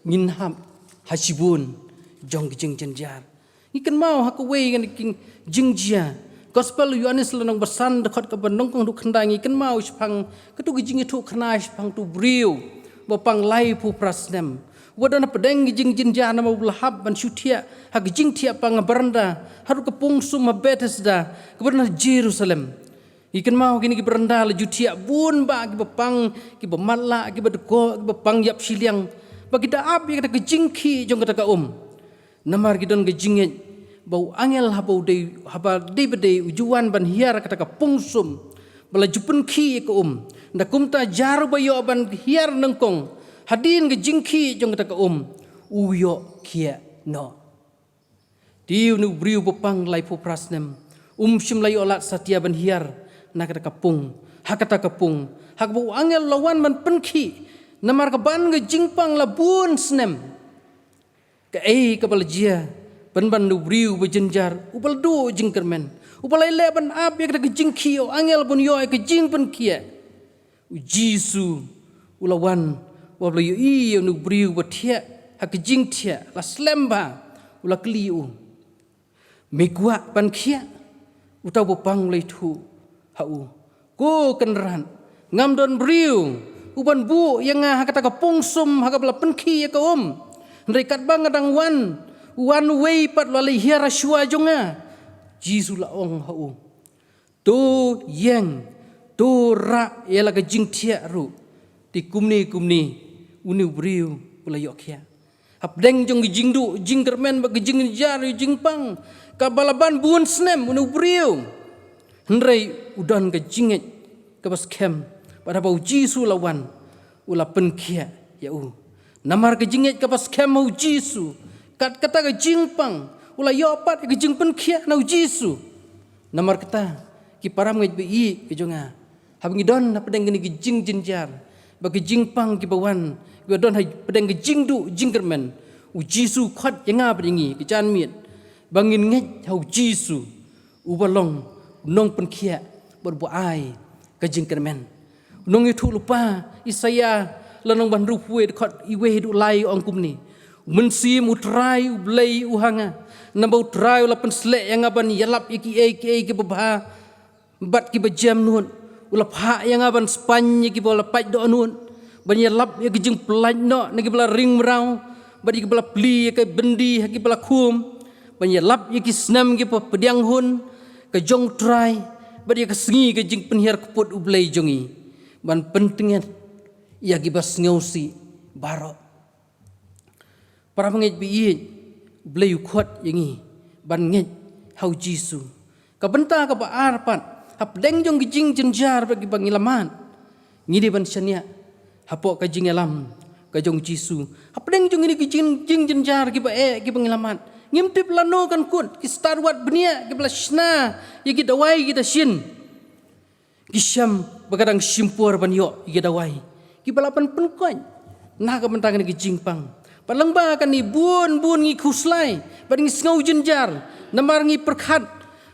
ngin hap ha shibun jong ki jingjynjar. Ngi kynmaw ha kawei ka jing, jingjia. Gospel u Ïoannis lynnong ba san, dkhot kaba nyngkong haduh khyndai, ngi kynmaw shaphang kato ka jingïathuhkhana shaphang uto u briew ba pang laiphew phra snem, uba don hapdeng ka jingjynjar namar u la hap ban shu thiah ha ka jingthiah pang ha baranda haduh ka pung sum ha Bethesda, kaba don ha Jerusalem. Ngi kynmaw kine ki baranda la ju thiah bun bah kiba pang, kiba matlah, kiba dkoh, kiba pang ïap shiliang, ba ki da ap ïa kata ka jingkhih jong kata ka um. Namar ki don ka jingngeit ba u angel haba u dei, haba dei ba dei u ju wan ban hiar kata ka pung sum ba la ju pynkhih ïa ka um. Ynda kumta jar uba ïoh ban hiar nyngkong hadien ka jingkhih jong kata ka um, u ïoh khiah noh. Te une u briew ba pang laiphew phra snem, um shym la ïoh lad satia ban hiar na kata ka pung, ha kata ka pung ha kaba u angel u la wan ban pynkhih, namar ka ban ka jingpang la bun snem. Kaei kaba la jia, pynban u briew uba jynjar, uba la duh jingkyrmen, uba la ïaleh ban ap ïa kata ka jingkhih, u angel ba un ïoh ïa ka jingpynkhiah. U Jisu u la wan, uba la ïohi ïa une u briew uba thiah ha ka jingthiah, la slem bha, u la kylli ïa u: Me kwah ban khiah? Uta uba pang u la ïathuh ha u: Ko Kynrad, ngam don briew uban buh ïa nga ha kata ka pung sum ha kaba la pynkhih ïa ka um. Hynrei katba nga dang wan, u wan uwei pat u la leit hiar shuwa jong nga. Jisu la ong ha u: To ïeng, to rah ïa la ka jingthiah ruh. Te kumne kumne une u briew u la ïoh khiah. Hapdeng jong ki jingduh jingkyrmen bad ki jingjynjar jingpang kaba la ban bun snem une u briew, hynrei u don ka jingngeit kaba skhem, bad haba u Jisu u la wan, u la pynkhiah ïa u. Namar ka jingngeit kaba skhem ha u Jisu, kat kata ka jingpang, u la ïoh pat ïa ka jingpynkhiah na u Jisu. Namar kata, ki para bangeit ba ïeit ki jong nga, haba ngi don hapdeng kine ki jingjynjar, ba ki jingpang kiba wan, kiba don hapdeng ka jingduh jingkyrmen, u Jisu u khot ïa nga bad ïa ngi, ki janmiet, ba ngin ngeit ha u Jisu, uba long u nongpynkhiah bad uba ai ka jingkyrmen. U nongïathuhlypa Isaïah lynnong ba hynriewphew wei, dkhot wei haduh lai ong kumne: U Mynsiem U Trai U Blei u ha nga, namar U Trai u la pynsleh ïa nga ban ïalap ïa kiei kiei kiba bha bad kiba jem nud. U la phah ïa nga ban spaiñ ïa kiba la pait dohnud, ban ïalap ïa ki jingpyllait noh na kiba la ring mraw, bad ïa kiba la plie ïa ka byndi ha kiba la khum, ban ïalap ïa ki snem kiba pdiang hun ka jong U Trai, bad ïa ka sngi ka jingpynhiar kput U Blei jong ngi, ban pyntngen ïa kiba sngewsih baroh. Para bangeit baieit, U Blei u khot ïa ngi ban ngeit ha u Jisu. Ka bynta kaba ar pat, hapdeng jong ki jingjynjar bad kiba ngi la mad, ngi dei ban shaniah hapoh ka jingïalam ka jong u Jisu. Hapdeng jong kine ki jing, jingjynjar kiba eh kiba ngi la mad, ngim tip lano kan kut, ki stad wad bniah kiba la shna ïa ki dawai ki da shin. Ki shem ba ka dang shim por ban ïoh ïa ki dawai kiba lah ban pynkoit na ka bynta kane ka jingpang. Bad lyngba kane bun bun ngi khuslai bad ngi sngew jynjar namar ngi pyrkhat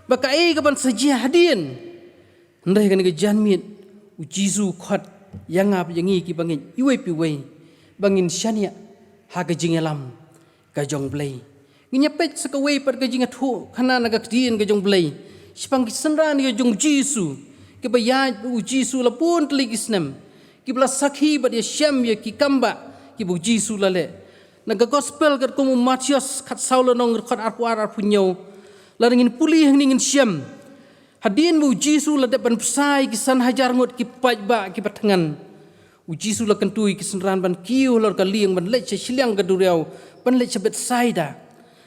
ba kaei kaban sa jia hadien. Hynrei kane ka janmiet u Jisu u khot ïa nga bad ïa ngi kiba ngeit iwei pa iwei ba ngin shaniah ha ka jingïalam ka jong U Blei. Ngin ïa peit sa kawei pat ka jingïathuhkhana na ka ktien ka jong U Blei shaphang ki synran ka jong u Jisu kiba ïaid bad u Jisu la bun tylli ki snem, kiba la sakhi bad ïashem ïa ki kambah kiba u Jisu u la leh. Na ka Gospel katkum u Mathaios khatsaw lynnong, dkhot arphew ar, arphew hynñiew, lada ngin pule hangne ngin shem, hadien ba u Jisu u la dep ban bsa ïa ki san hajar ngut ki paidbah kiba thngan, u Jisu u la kyntu ïa ki synran ban kiew halor ka lieng ban leit sha shiliang ka duriaw, ban leit sha Bethsaida.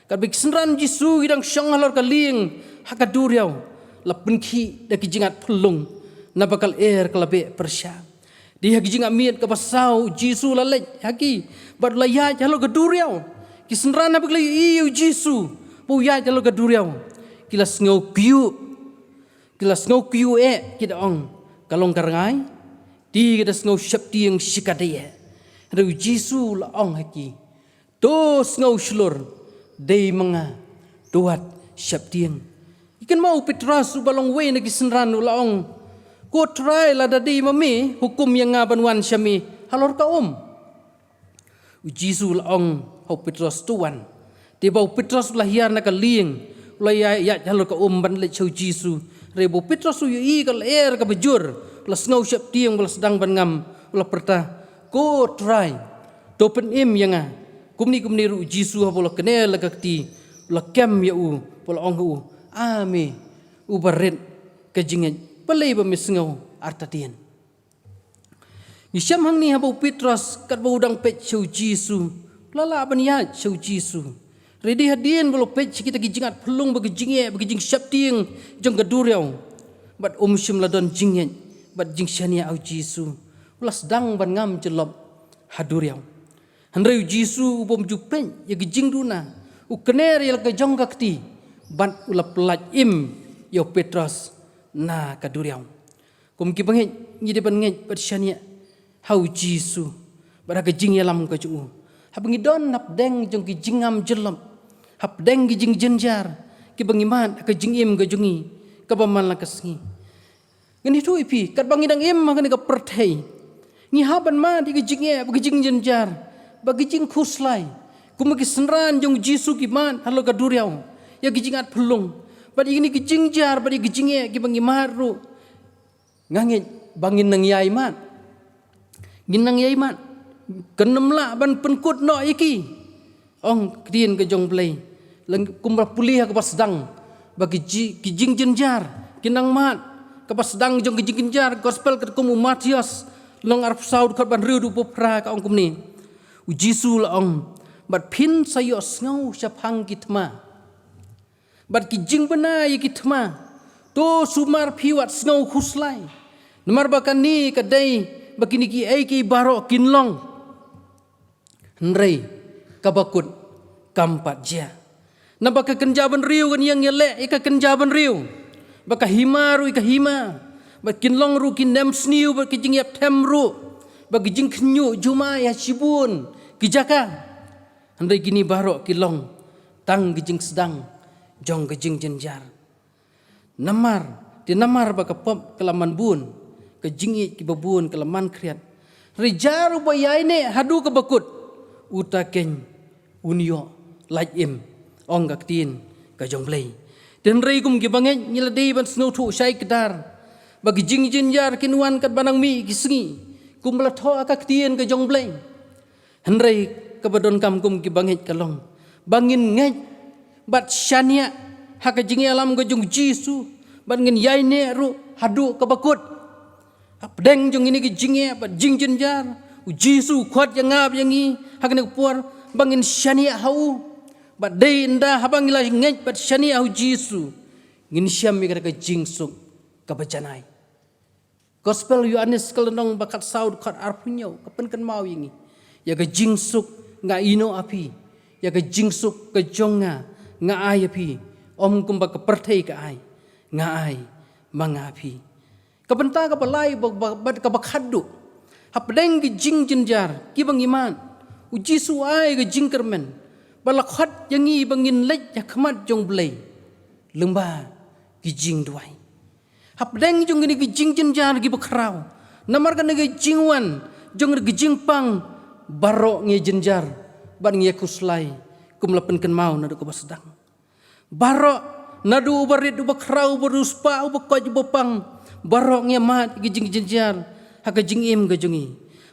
Katba ki synran u Jisu ki dang shong halor ka lieng ha ka duriaw, la pynkhih da ki jingat phyllung, naba ka lyer ka la beh pyrshah. Dei ha ka jingangmiet kaba saw u Jisu u la leit ha ki bad u la ïaid halor ka duriaw. Ki synran haba ki la ïohi ïa u Jisu ba u ïaid halor ka duriaw, ki la sngew kyiuh. Ki la sngew kyiuh eh, ki da ong, ka long ka rngai. Te ki da sngew sheptieng shikatdei eh. Hynrei u Jisu u la ong ha ki, to sngew shlur, dei ma nga, to wat sheptieng. Ki kynmaw u Petros uba long uwei na ki synran u la ong, ko Trai, lada dei ma me, hukum ïa nga ban wan sha me halor ka um. U Jisu u la ong ha u Petros, to wan. Te ba u Petros u la hiar na ka lieng, u la ïa, ïaid halor ka um ban leit sha u Jisu. Hynrei ba u Petros u ïohi ka lyer kaba jur, u la sngew sheptieng, u la sdang ban ngam, u la pyrta, ko Trai, to pynim ïa nga. Kumne kumne ruh u Jisu haba u la kner la ka kti, u la kem ïa u, u la ong ha u, a me uba rit ka jingngeit, balei ba me sngew artatien? Ngi shem hangne haba u Petros katba u dang peit sha u Jisu, u la lah ban ïaid sha u Jisu. Hynrei dei hadien ba u la peit sha kita ki jingat phyllung bad ki jingeh bad ki jingsheptieng jong ka duriaw, bad um shym la don jingngeit bad jingshaniah ha u Jisu, u la sdang ban ngam jyllop ha duriaw. Hynrei u Jisu u bym ju peit ïa ka jingduna, u kner ïa la ka jong ka kti bad u la pyllait im ïa u Petros na ka duriaw. Kum ki bangeit, ngi dei ban ngeit bad shaniah ha u Jisu bad ha ka jingïalam ka jong u. Haba ngi don hapdeng jong ki jingngam jyllop, hapdeng ki jingjynjar kiba ngi mad ha ka jingim ka jong ngi kaba man la ka sngi, ngan ïathuh ïa phi, katba ngi dang im ha kane ka pyrthei, ngi hap ban mad ïa ka jingeh bad ka jingjynjar bad ka jingkhuslai, kumba ki synran jong u Jisu ki mad halor ka duriaw ïa ka jingat phyllung bad ïa kine ki jingjynjar bad ïa ka jingeh kiba ngi mad ruh. Nga ngeit ba ngin nang ïai mad. Ngin nang ïai mad. Kan ym lah ban pynkut noh ïa ki, ong ktien ka jong U Blei. Leng kumba pule ha kaba sdang ba ki ji, ki jingjynjar kin nang mad. Kaba sdang jong ki jingjynjar, Gospel katkum u Mathaios, lynnong arphew saw, dkhot ba hynriew haduh ba phra, ka ong kumne: U Jisu u la ong, bad phin sa ïohsngew shaphang ki thma bad ki jingbna ïa ki thma, to sumar phi wat sngew khuslai. Namar ba kane ka dei ba kine kiei kiei baroh kin long, hynrei kaba kut kam pat jia. Naba ka kynja bynriew kan ïeng ïaleh ïa ka kynja bynriew, bad ka hima ruh ïa ka hima, bad kin long ruh ki nemsniew bad ki jingïapthem ruh. ba ki jingkhynñiuh jumai ha shibun ki jaka. Hynrei kine baroh ki long tang ki jingsdang jong ka jingjynjar. Namar, te namar ba ka pop ka la man bun, ka jingïeit kiba bun ka la man khriat. Hynrei jar uba ïaineh haduh kaba kut, uta keiñ un ïoh lait im, ong ka ktien ka jong Blei. Te hynrei kum ki bangeit ngi la dei ban sngewthuh shai kdar ba ki jingjynjar kin wan katba nang mih ki sngi, kumba la thoh ha ka ktien ka jong Blei. Hynrei kaba donkam kum ki bangeit ka long ba ngin ngeit bad shaniah ha ka jingïalam ka jong U Jisu, bad ngin ïaineh ruh haduh kaba kut. Hapdeng jong kine ki jingeh bad jingjynjar, U Jisu u khot ïa nga bad ïa ngi ha kane ka por ba ngin shaniah ha u. Bad dei ynda haba ngi la ngeit bad shaniah ha U Jisu, ngin shem ïa kata ka jingsuk kaba janai. Gospel Ïoannis ka lynnong ba khatsaw dkhot arphew hynñiew ka pynkynmaw ïa ngi ïa ka jingsuk nga ïehnoh ha phi, ïa ka jingsuk ka jong nga nga ai ha phi, ym kumba ka pyrthei ka ai, nga ai ma nga ha phi. Ka bynta kaba lai ba, ba, bad kaba khatduh, hapdeng ki jingjynjar kiba ngi mad, U Jisu u ai ka jingkyrmen ba la khot ïa ngi ba ngin leit ha khmat jong U Blei lyngba ki jingduwai. Hapdeng jong kine ki jingjynjar kiba khraw, namar kane ka jingwan jong ka jingpang, baroh ngi jynjar bad ngi khuslai, kum la pynkynmaw naduh kaba sdang. Baroh, naduh uba rit, uba khraw, uba riewspah, uba koit, uba pang, baroh ngi mad ki jingjynjar ha ka jingim ka jong ngi.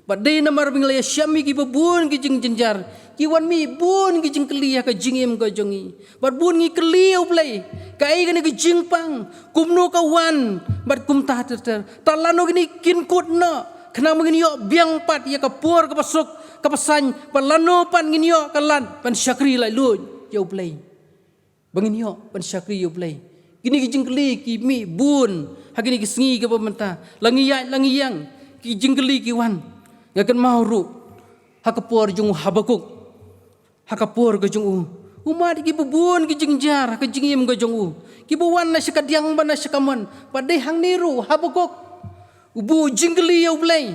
Bad dei namar ba ngi la ïashem ïa kiba bun ki jingjynjar, ki wan mih bun ki jingkylli ha ka jingim ka jong ngi. Bad bun ngi kylli ïa U Blei, kaei kane ka jingpang, kumno ka wan, bad kumta ter ter. Te lano kine kin kut noh, khnang ba ngin ïoh biang pat ïa ka por kaba suk kaba saiñ, bad lano pat ngin ïoh ka lad ban shakri laitluid ïa U Blei. Ba ngin ïoh ban shakri ïa U Blei. Kine ki jingkylli ki mih bun ha kine ki sngi kiba mynta. La ngi ïaid la ngi ïeng, ki jingkylli ki wan. Nga kynmaw ruh ha ka por jong u Habakuk, ha ka por ka jong u, u mad ïa kiba bun ki jingjynjar ha ka jingim ka jong u, kiba wan na sha kadiang bad na sha kamon. Bad dei hangne ruh u Habakuk u buh jingkylli ïa U Blei.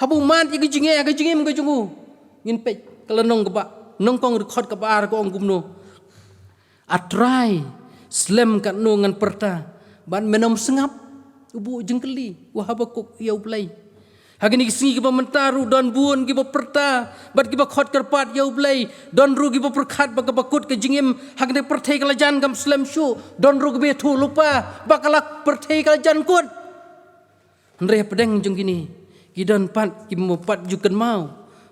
Haba u mad ïa ka jingeh ha ka jingim ka jong u, ngin peit ka lynnong kaba nyngkong, dkhot kaba ar, ka ong kumno: A Trai, slem katno ngan pyrta bad men ym sngap? U buh jingkylli u Habakuk ïa U Blei. Ha kine ki sngi kiba mynta ruh don bun kiba pyrta bad kiba khot kyrpad ïa U Blei. Don ruh kiba pyrkhat ba kaba kut ka jingim ha kane ka pyrthei ka la jan, kam slem shuh. Don ruh kiba ïathuh lypa ba ka la pyrthei ka la jan kut. Hynrei hapdeng jong kine, ki don pat kiba ym pat ju kynmaw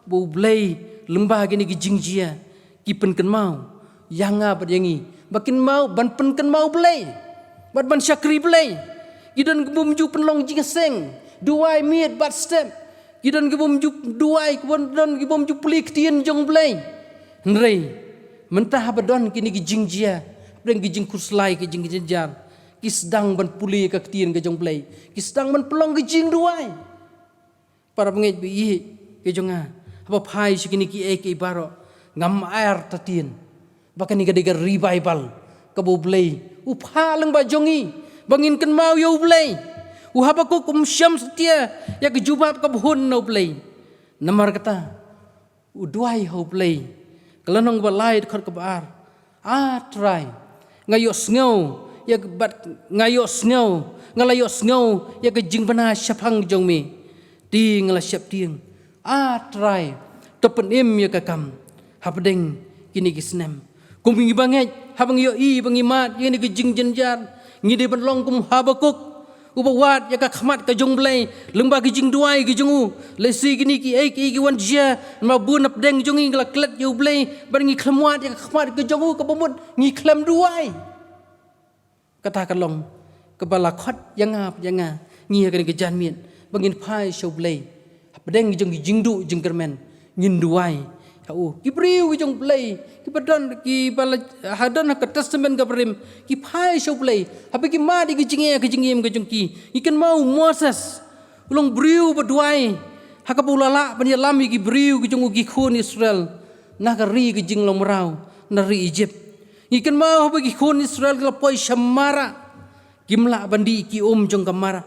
ba U Blei lyngba kine ki jingjia ki pynkynmaw ïa nga bad ïa ngi ba kin mad ban pynkynmaw Blei bad ban shakri Blei. Ki don kiba ym ju pynlong jingïaseng, duwai miet bad step. Ki don kiba ym ju duwai, ki don kiba ym ju pule ktien jong Blei. Hynrei mynta haba don kine ki jingjia, hapdeng ki jingkhuslai, ki jingjynjar, ki sdang ban pule ka ktien ka jong Blei, ki sdang ban pynlong ki jingduwai. Para bangeit ba ïeit ka jong nga, haba phai sha kine kiei kiei baroh, ngam artatien ba kane ka dei ka revival kaba U Blei u phah lyngba jong ngi ba ngin kynmaw ïa U Blei. U Habakuk um shym satia ïa ka jubab kaba hun na U Blei. Namar kata u duwai ha U Blei. Ka lynnong ba lai, dkhot kaba ar: A Trai, nga ïohsngew ïa ka, bad nga ïohsngew, nga la ïohsngew ïa ka jingbna shaphang jong me, te nga la sheptieng. A Trai, to pynim ïa ka kam hapdeng kine ki snem. Kum ngi bangeit, haba ngi ïohi ba ngi mad ïa kine ki jingjynjar, ngi dei ban long kum u Habakuk uba wad ïa ka khmat ka jong U Blei lyngba ki jingduwai ki jong u. Lehse kine kiei kiei ki wan jia, namar bun hapdeng jong ngi ngi la klet ïa U Blei bad ngi khlem wad ïa ka khmat ka jong u, kaba mut ngi khlem duwai. Kata ka long kaba la khot ïa nga bad ïa nga, ngi ha kane ka janmiet, ba ngin phai sha U Blei hapdeng jong ki jingduh jingkyrmen, ngin duwai ha u. Ki briew ki jong U Blei kiba don, kiba la, ha, don ha ka Testament kaba rim, ki phai sha U Blei haba ki mad ïa ki jingeh ha ka jingim ka jong ki. Ngi kynmaw u Moses, u long briew ba duwai ha kaba u la lah ban ïalam ïa ki briew ki jong u, ki khun Israel, na ka ri ka jinglong mraw, na ri Egypt. Ngi kynmaw haba ki khun Israel ki la poi sha Mara, kim lah ban dih ki um jong ka Mara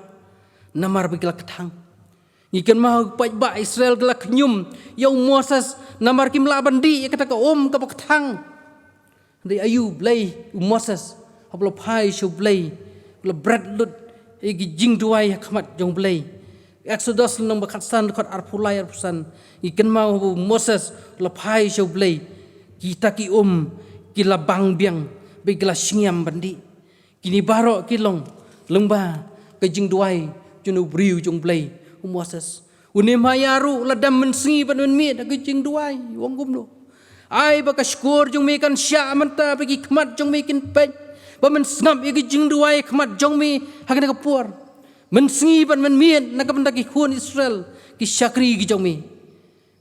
namar ba ki la kthang. Ngi kynmaw ki paidbah Israel ki la khñium ïa u Moses namar kim lah ban dih ïa kata ka um kaba kthang. Hynrei aïu Blei, u Moses haba la phai sha u Blei, la bret lut ïa ki jingduwai ha khmat jong u Blei. Exodus lynnong ba khatsan, dkhot arphew lai, arphew san. Ngi kynmaw haba u Moses la phai sha u Blei, kita ki um ki la bang biang bad ki la shngiam ban dih. Kine baroh ki long lyngba ka jingduwai jong u briew jong u Blei, u Moses. U Nehemiah ruh la dam mynsngi ban mynmiet ha ka jingduwai, u ong kumno: Ai ba ka shkor jong me kan shah mynta, ba ki khmat jong me kin peit, ba men sngap ïa ka jingduwai ha khmat jong me ha kane ka por. Mynsngi ban mynmiet na ka bynta ki khun Israel, ki shakri ki jong me.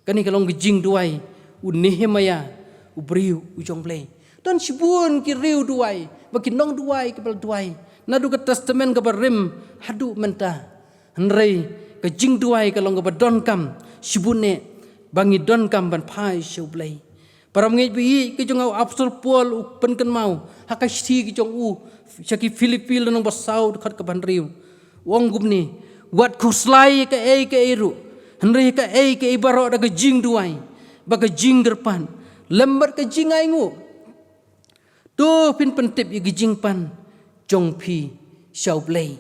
Kane ka long ka jingduwai u Nehemiah, u briew u jong u Blei. Don shibun ki riew duwai, ba ki nongduwai kiba la duwai naduh ka Testament kaba rim haduh mynta. Hynrei ka jingduwai ka long kaba donkam shibun eh, ba ngi donkam ban phai sha u Blei. Para bangeit ba ïeit, ka jong u Apostol Paul u pynkynmaw ha ka shithi ka jong u sha ki Philippi lynnong ba saw, dkhot kaba hynriew. U ong kumne: Wat khuslai ïa kaei kaei ruh, hynrei ïa kaei kaei baroh da ka jingduwai bad ka jingkyrpad lem bad ka jingainguh, to phin pyntip ïa ka jingpan jong phi sha u Blei.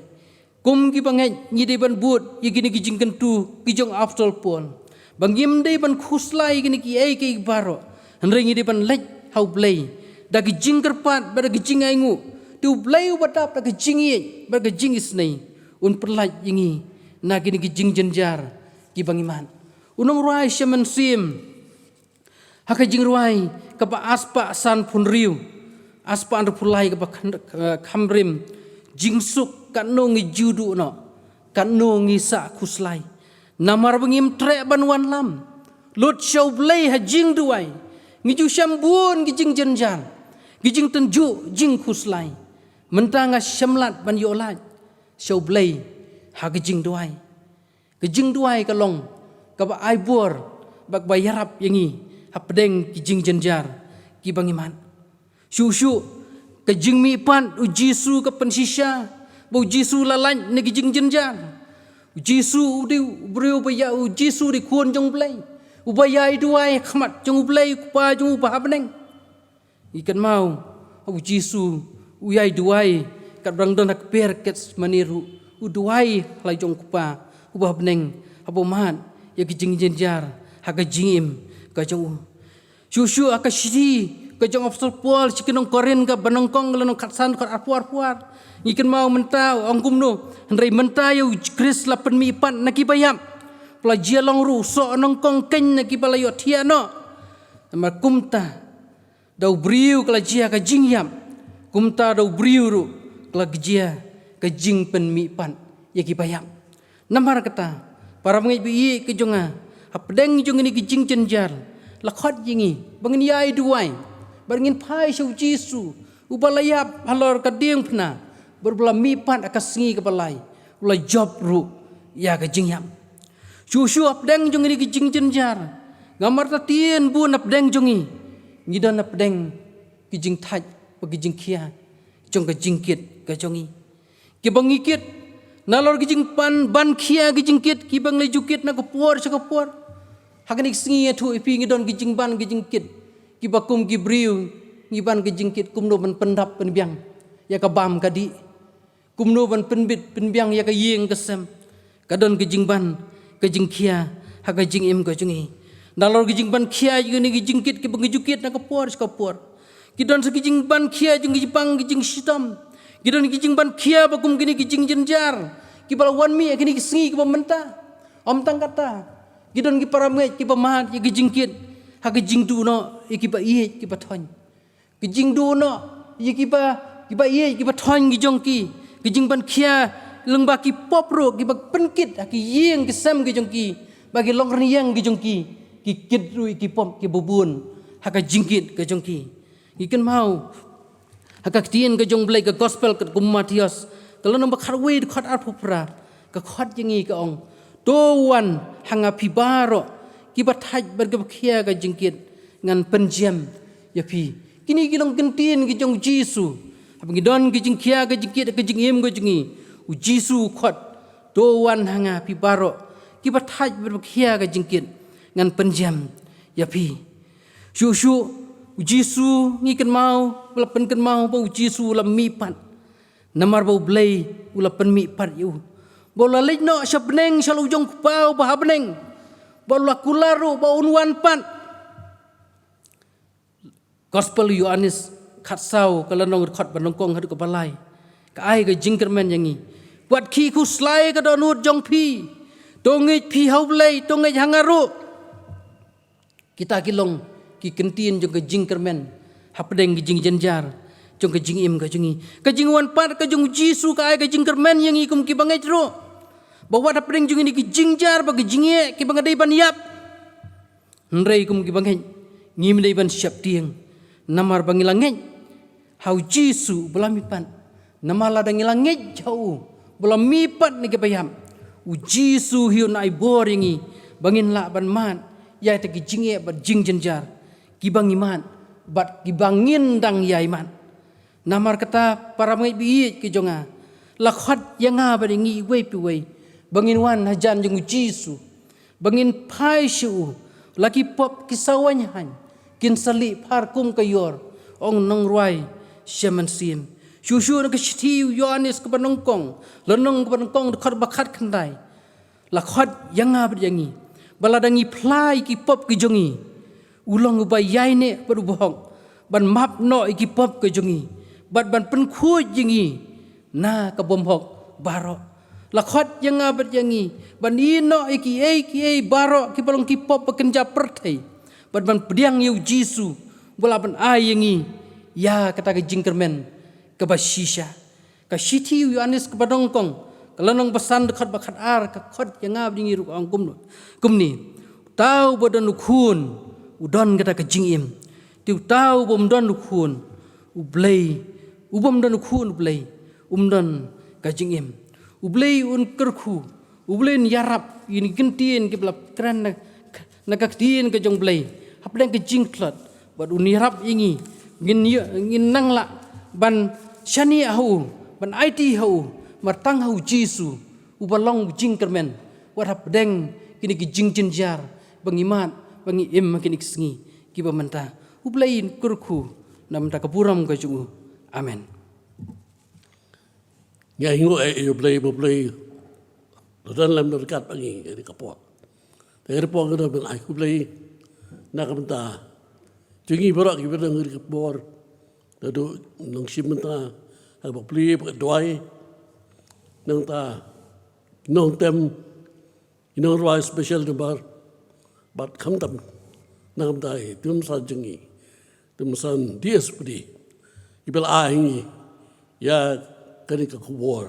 Kum ki bangeit, ngi dei ban bud ïa kine ki jingkyntu ki jong u Apostol Paul, ba ngim dei ban khuslai ïa kine kiei kiei baroh, hynrei ngi dei ban leit ha u Blei da ka jingkyrpad bad da ka jingainguh. Te u Blei uba dap da ka jingïeit bad ka jingisynei un pyllait ïa ngi na kine ki jingjynjar kiba ngi mad. U nongrwai Shyam Mynsiem, ha ka jingrwai kaba arspah sanphew hynriew, arspah hynriewphew lai kaba khan-, eh, kham rim: Jingsuk, katno ngi ju duh noh, katno ngi sah khuslai. Namar ba ngim treh ban wanlam, lut sha u Blei ha jingduwai, ngi ju shem bun ki jingjynjar, ki jingtynjuh jingkhuslai. Mynta nga shem lad ban ïoh lait sha u Blei ha ka jingduwai. Ka jingduwai ka long kaba ai bor bad kaba ïarap ïa ngi hapdeng ki jingjynjar kiba ngi mad. Shuh shuh, ka jingmihpat u Jisu ka pynshisha ba u Jisu la lait na ki jingjynjar. U Jisu u dei u briew ba ïa, u Jisu u dei khun jong u Blei, uba ïai duwai ha khmat jong u Blei u Kpa jong u ba ha bneng. Ngi kynmaw, u Jisu u ïai duwai katba dang don ha kper Gethsemane ruh, u duwai ha la jong u Kpa uba ha bneng, haba u mad ïa ki jingjynjar ha ka jingim ka jong u. Shuh shuh ha ka shithi ka jong u Apostol Paul sha ki nong Korinth kaba nyngkong, lynnong khatsan, dkhot arphew, arphew ar, ngi kynmaw mynta u ong kumno: Hynrei mynta ïa u Khrist la pynmihpat na kiba ïap, ba la jia long ruh u soh nyngkong keiñ na kiba la ïohthiah noh. Namar kumta da u briew ka la jia ka jingïap, kumta da u briew ruh ka la jia ka jingpynmihpat ïa kiba ïap. Namar kata, para bangeit ba ïeit ka jong nga, hapdeng jong kine ki jingjynjar, la khot ïa ngi ba ngin ïai duwai, ba ngin phai sha u Jisu uba la ïap halor ka diengphna, bad uba la mihpat ha ka sngi kaba lai, u la jop ruh ïa ka jingïap. Shuh shuh hapdeng jong kine ki jingjynjar, nga martatien bun hapdeng jong ngi, ngi don hapdeng ki jingthait bad ki jingkhia jong ka jingkit ka jong ngi. Kiba ngi kit, nalor ki jingpan ban khia ki jingkit kiba ngi la ju kit na ka por sha ka por. Ha kine ki sngi ïathuh ïa phi ngi don ki jingban ki jingkit kiba kum ki briew, ngi ban ki jingkit kumno ban pyndap pynbiang ïa ka bam ka dih, kumno ban pynbit pynbiang ïa ka ïing ka sem. Ka don ka jingban ka jingkhia ha ka jingim ka jong ngi. Nalor ka jingban khia jong kine ki jingkit kiba ngi ju kit na ka por sha ka por, ki don sa ki jingban khia jong ki jingpang, ki jingshitom. Ki don ki jingban khia ba kum kine ki jingjynjar kiba la wan mih ha kine ki sngi kiba mynta. Ym tang kata, ki don ki para bangeit kiba mad ïa ki jingkit ha ka jingduh noh ïa kiba ïeit kiba thoiñ. Ki jingduh noh ïa kiba, kiba ïeit kiba thoiñ ki jong ki. Ki jingban khia lyngba ki pop ruh kiba pynkit ha ki ïing ki sem ki jong ki, ba ki longrynieng ki jong ki, ki kit ruh ïa ki pop kiba bun ha ka jingkit ka jong ki. Ngi kynmaw ha ka ktien ka jong u Blei, ka gospel katkum u Mathaios, ka lynnong ba khatwei, dkhot arphew phra, ka khot ïa ngi ka ong: To wan ha nga phi baroh kiba thait bad kiba khia ka jingkit, ngan pynjem ïa phi. Kine ki long ki ktien ki jong u Jisu. Haba ngi don ki jingkhia ka jingkit ha ka jingim ka jong ngi, u Jisu u khot: To wan ha nga phi baroh kiba thait bad ba khia ka jingkit, ngan pynjem ïa phi. Shuh shuh, u Jisu ngi kynmaw, ba la pynkynmaw ba u Jisu u la mihpat. Namar ba U Blei u la pynmihpat ïa u. Ba u la leit noh sha bneng, sha la u jong u Kpa uba ha bneng. Ba u la kular ruh ba un wan pat. Gospel u Ïoannis khatsaw, ka lynnong dkhot ba nyngkong haduh kaba lai, ka ai ka jingkyrmen ïa ngi. Wat khih khuslai ka dohnud jong phi. To ngeit phi ha U Blei, to ngeit ha nga ruh. Kita ki long ki kyntien jong ka jingkyrmen hapdeng ki jingjynjar jong ka jingim ka jong ngi. Ka jingwan pat ka jong u Jisu ka ai ka jingkyrmen ïa ngi kum ki bangeit ruh, ba wat hapdeng jong kine ki jingjynjar bad ki jingeh kiba nga dei ban ïap, hynrei kum ki bangeit ngim dei ban sheptieng, namar ba ngi la ngeit ha u Jisu uba la mihpat. Namar lada ngi la ngeit ha u uba la mihpat na ki baïap, u Jisu hi un ai bor ïa ngi ba ngin lah ban mad ïa kita ki jingeh bad jingjynjar kiba ngi mad bad kiba ngin dang ïai mad. Namar kata, para bangeit ba ïeit ki jong nga, la khot ïa nga bad ïa ngi iwei pa iwei ba ngin wan hajan jong u Jisu, ba ngin phai sha u. La ki pop ki sa waiñ haiñ, kin sa lieh phar kum ka ïor, ong u nongrwai sha mynsiem. Shuh shuh na ka shithi u Ïoannis kaba nyngkong, lynnong kaba nyngkong, dkhot ba khatkhyndai, la khot ïa nga bad ïa ngi ba lada ngi phla ïa ki pop ki jong ngi, u long uba ïaineh bad uba hok ban map noh ïa ki pop ki jong ngi bad ban pynkhuid ïa ngi na ka bymhok baroh. La khot ïa nga bad ïa ngi ban ïehnoh ïa kiei kiei baroh kiba long ki pop ba kynja pyrthei, bad ban pdiang ïa u Jisu ba lah ban ai ïa ngi ïa kata ka jingkyrmen kaba shisha. Ka shithi u Ïoannis kaba nyngkong, ka lynnong ba san, dkhot ba khatar, ka khot ïa nga bad ïa ngi ruh, ka ong kumno, kumne: Uta uba don u Khun u don kata ka jingim. Te uta ubym don u Khun U Blei, ubym don u Khun U Blei, um don ka jingim. U Blei un kyrkhu, U Blei un ïarap ïa kine ki ktien kiba la kren na, na ka ktien ka jong U Blei hapdeng ka jingtlot, bad un ïarap ïa ngi ngin ïa, ngin nang lah ban shaniah ha u, ban aiti ha u, martang ha u Jisu uba long u jingkyrmen wat hapdeng kine ki jingjynjar ba ngi mad, ba ngi im ha kine ki sngi kiba mynta. U Blei un kyrkhu na ka bynta ka burom ka jong u. Amen. Ngi ai nguh ïa U Blei, ba U Blei u la don lem ryngkat bad ngi ha kane ka por. Te ha kane ka por ngi don ban ai khublei na ka bynta jong ngi baroh kiba don ha kane ka por, naduh nongshim bynta, ha kaba plie, ha kaba duwai, nangta nongtem, ki nongrwai special number, bad khamtam na ka bynta i tim san jong ngi, tim san D S P D, iba la ai ha ngi ïa kane ka khubor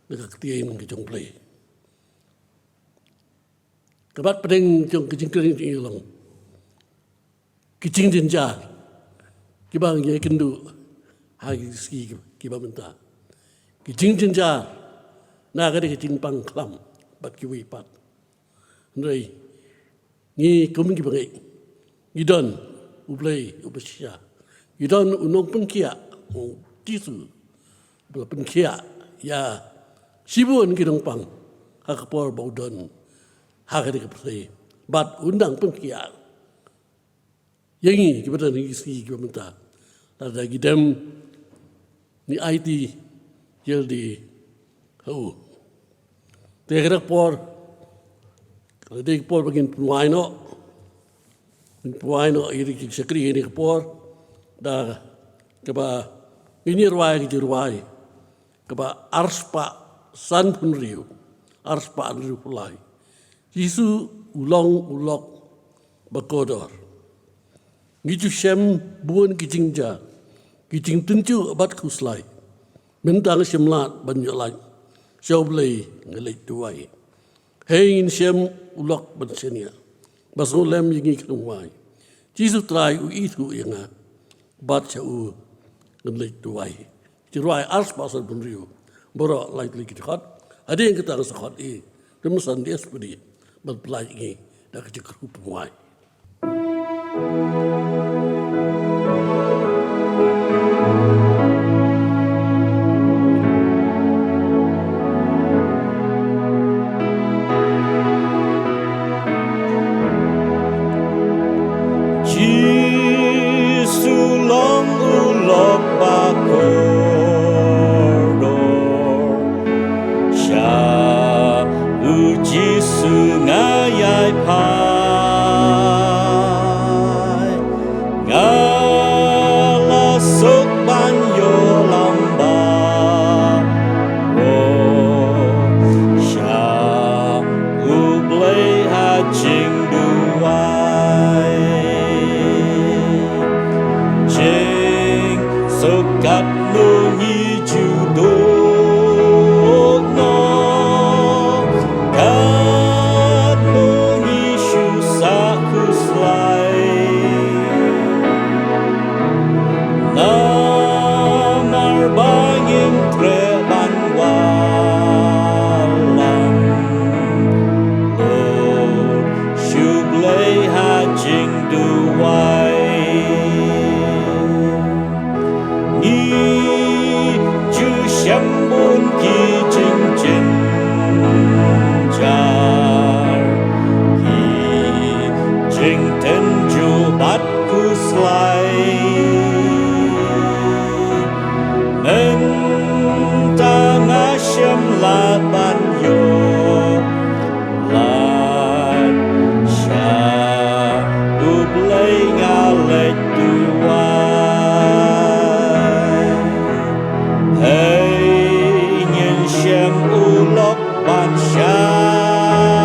na ka ktien ka jong U Blei. Ka bat pdeng jong ka jingkren jong ngi long ki jingjynjar kiba ngi ïakynduh ha ki sngi kiba mynta. Ki jingjynjar na ka dei ka jingpang khlam bad kiwei pat. Hynrei ngi kum ki bangeit, ngi don U Blei uba shisha. Ngi don u nongpynkhiah, u Jisu, uba la pynkhiah ïa shibun ki nongpang ha ka por ba u don ha kane ka pyrthei. Bad un dang pynkhiah ïa ngi kiba don ha ki sngi kiba mynta, lada ngi dem, ngi aiti jylliew ha u. Te ha kane ka por, ka dei ka por ba ngin pynwai noh, ngin pynwai noh ïa ki shakri ha kane ka por da kaba ngin ïa rwai ki jingrwai kaba arspah sanphew hynriew, arspah hynriewphew lai. Jisu u long u lok ba kordor. Ngi ju shem bun ki jingjia, ki jingtynjuh bad khuslai. Mynta nga shim lad ban ïoh lait sha U Blei, nga leit duwai. Hei ngin shem u lok ban shaniah, ba sngewlem ïa ngi khlem wai. Jisu Trai u ithuh ïa nga, bad sha u ngan leit duwai. Jingrwai arspah sanphew hynriew. Baroh lai tylli ki dkhot. Hadien kata nga sa khot ïa i tim san D S P D ban pyllait ïa ngi da ka jingkyrkhu pynwai. Katno ngi ju duh noh, katno ngi shu sah khuslai. Namar ba ngim treh ban wallam, Lord, shu blei ha jingduwai. Ngi ju shem bun ki jingjynjar, ki jingtynjuh bad khuslai. Mynta nga shem lah ban ïoh lad sha U Blei, nga leit duwai. Hei, ngin shem u lok ban shaniah,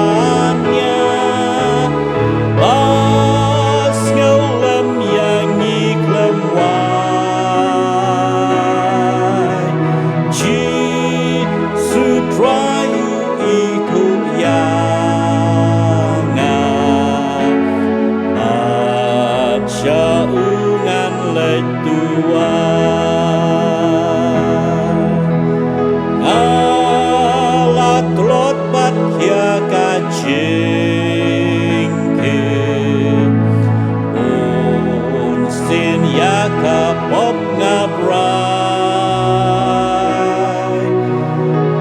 ba sngewlem ïa ngi khlem wai. Jisu Trai, u ithuh ïa nga, bad sha u ngan leit duwai. Nga la tlot bad khia ka jingkit, bunsien ïa ka pop nga brai.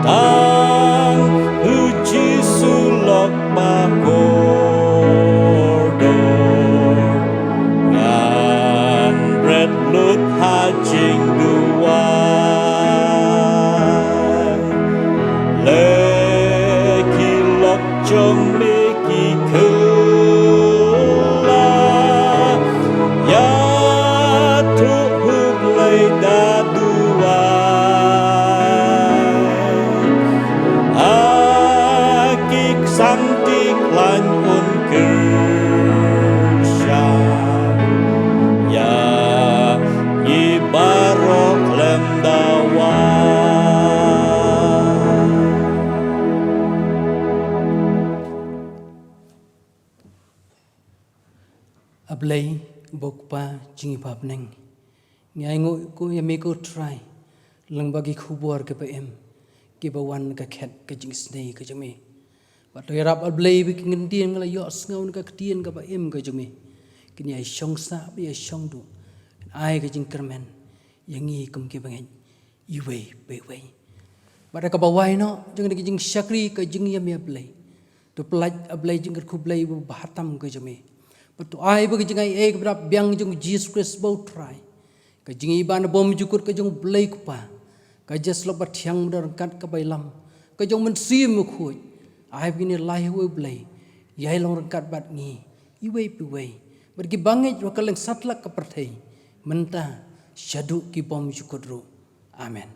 Tang u Jisu lok ba kordor, ngan bret lut ha jingduwai. Leh ki lok jong me ki khylla, ïathuh U Blei da duwai. Ha ki ksamti khlaiñ un kyrshan ïa ngi baroh khlem da wai. A Blei, U Kpa jong ngi ba ha bneng, ngi ainguh ïa me ko Trai lyngba ki khubor kiba im, kiba wan na ka khet ka jingisynei ka jong me. Bad to ïarap, A Blei, ba ki kyntien ba la ïohsngew na ka ktien kaba im ka jong me kin ïai shong sah, ïai shong duh, kin ai ka jingkyrmen ïa ngi kum ki bangeit iwei pa iwei. Bad ha kaba wai noh jong kane ka jingshakri ka jong ngi ïa me, A Blei, to pyllait, A Blei, jingkyrkhu Blei ba bha tam ka jong me. Bad to ai ba ka jingaiei kaba dap biang jong U Jisu Khrist ba U Trai, ka jingïaibeh bymjukut ka jong U Blei Kpa, ka jingïasyllok bathiang ba don ryngkat ka baïalam ka jong U Mynsiem Bakhuid, ai ba kin ïaleh ïa U Blei, ïai long ryngkat bad ngi iwei pa iwei, bad ki bangeit ruh ha kylleng satlak ka pyrthei mynta shaduh ki bymjukut ruh. Amen.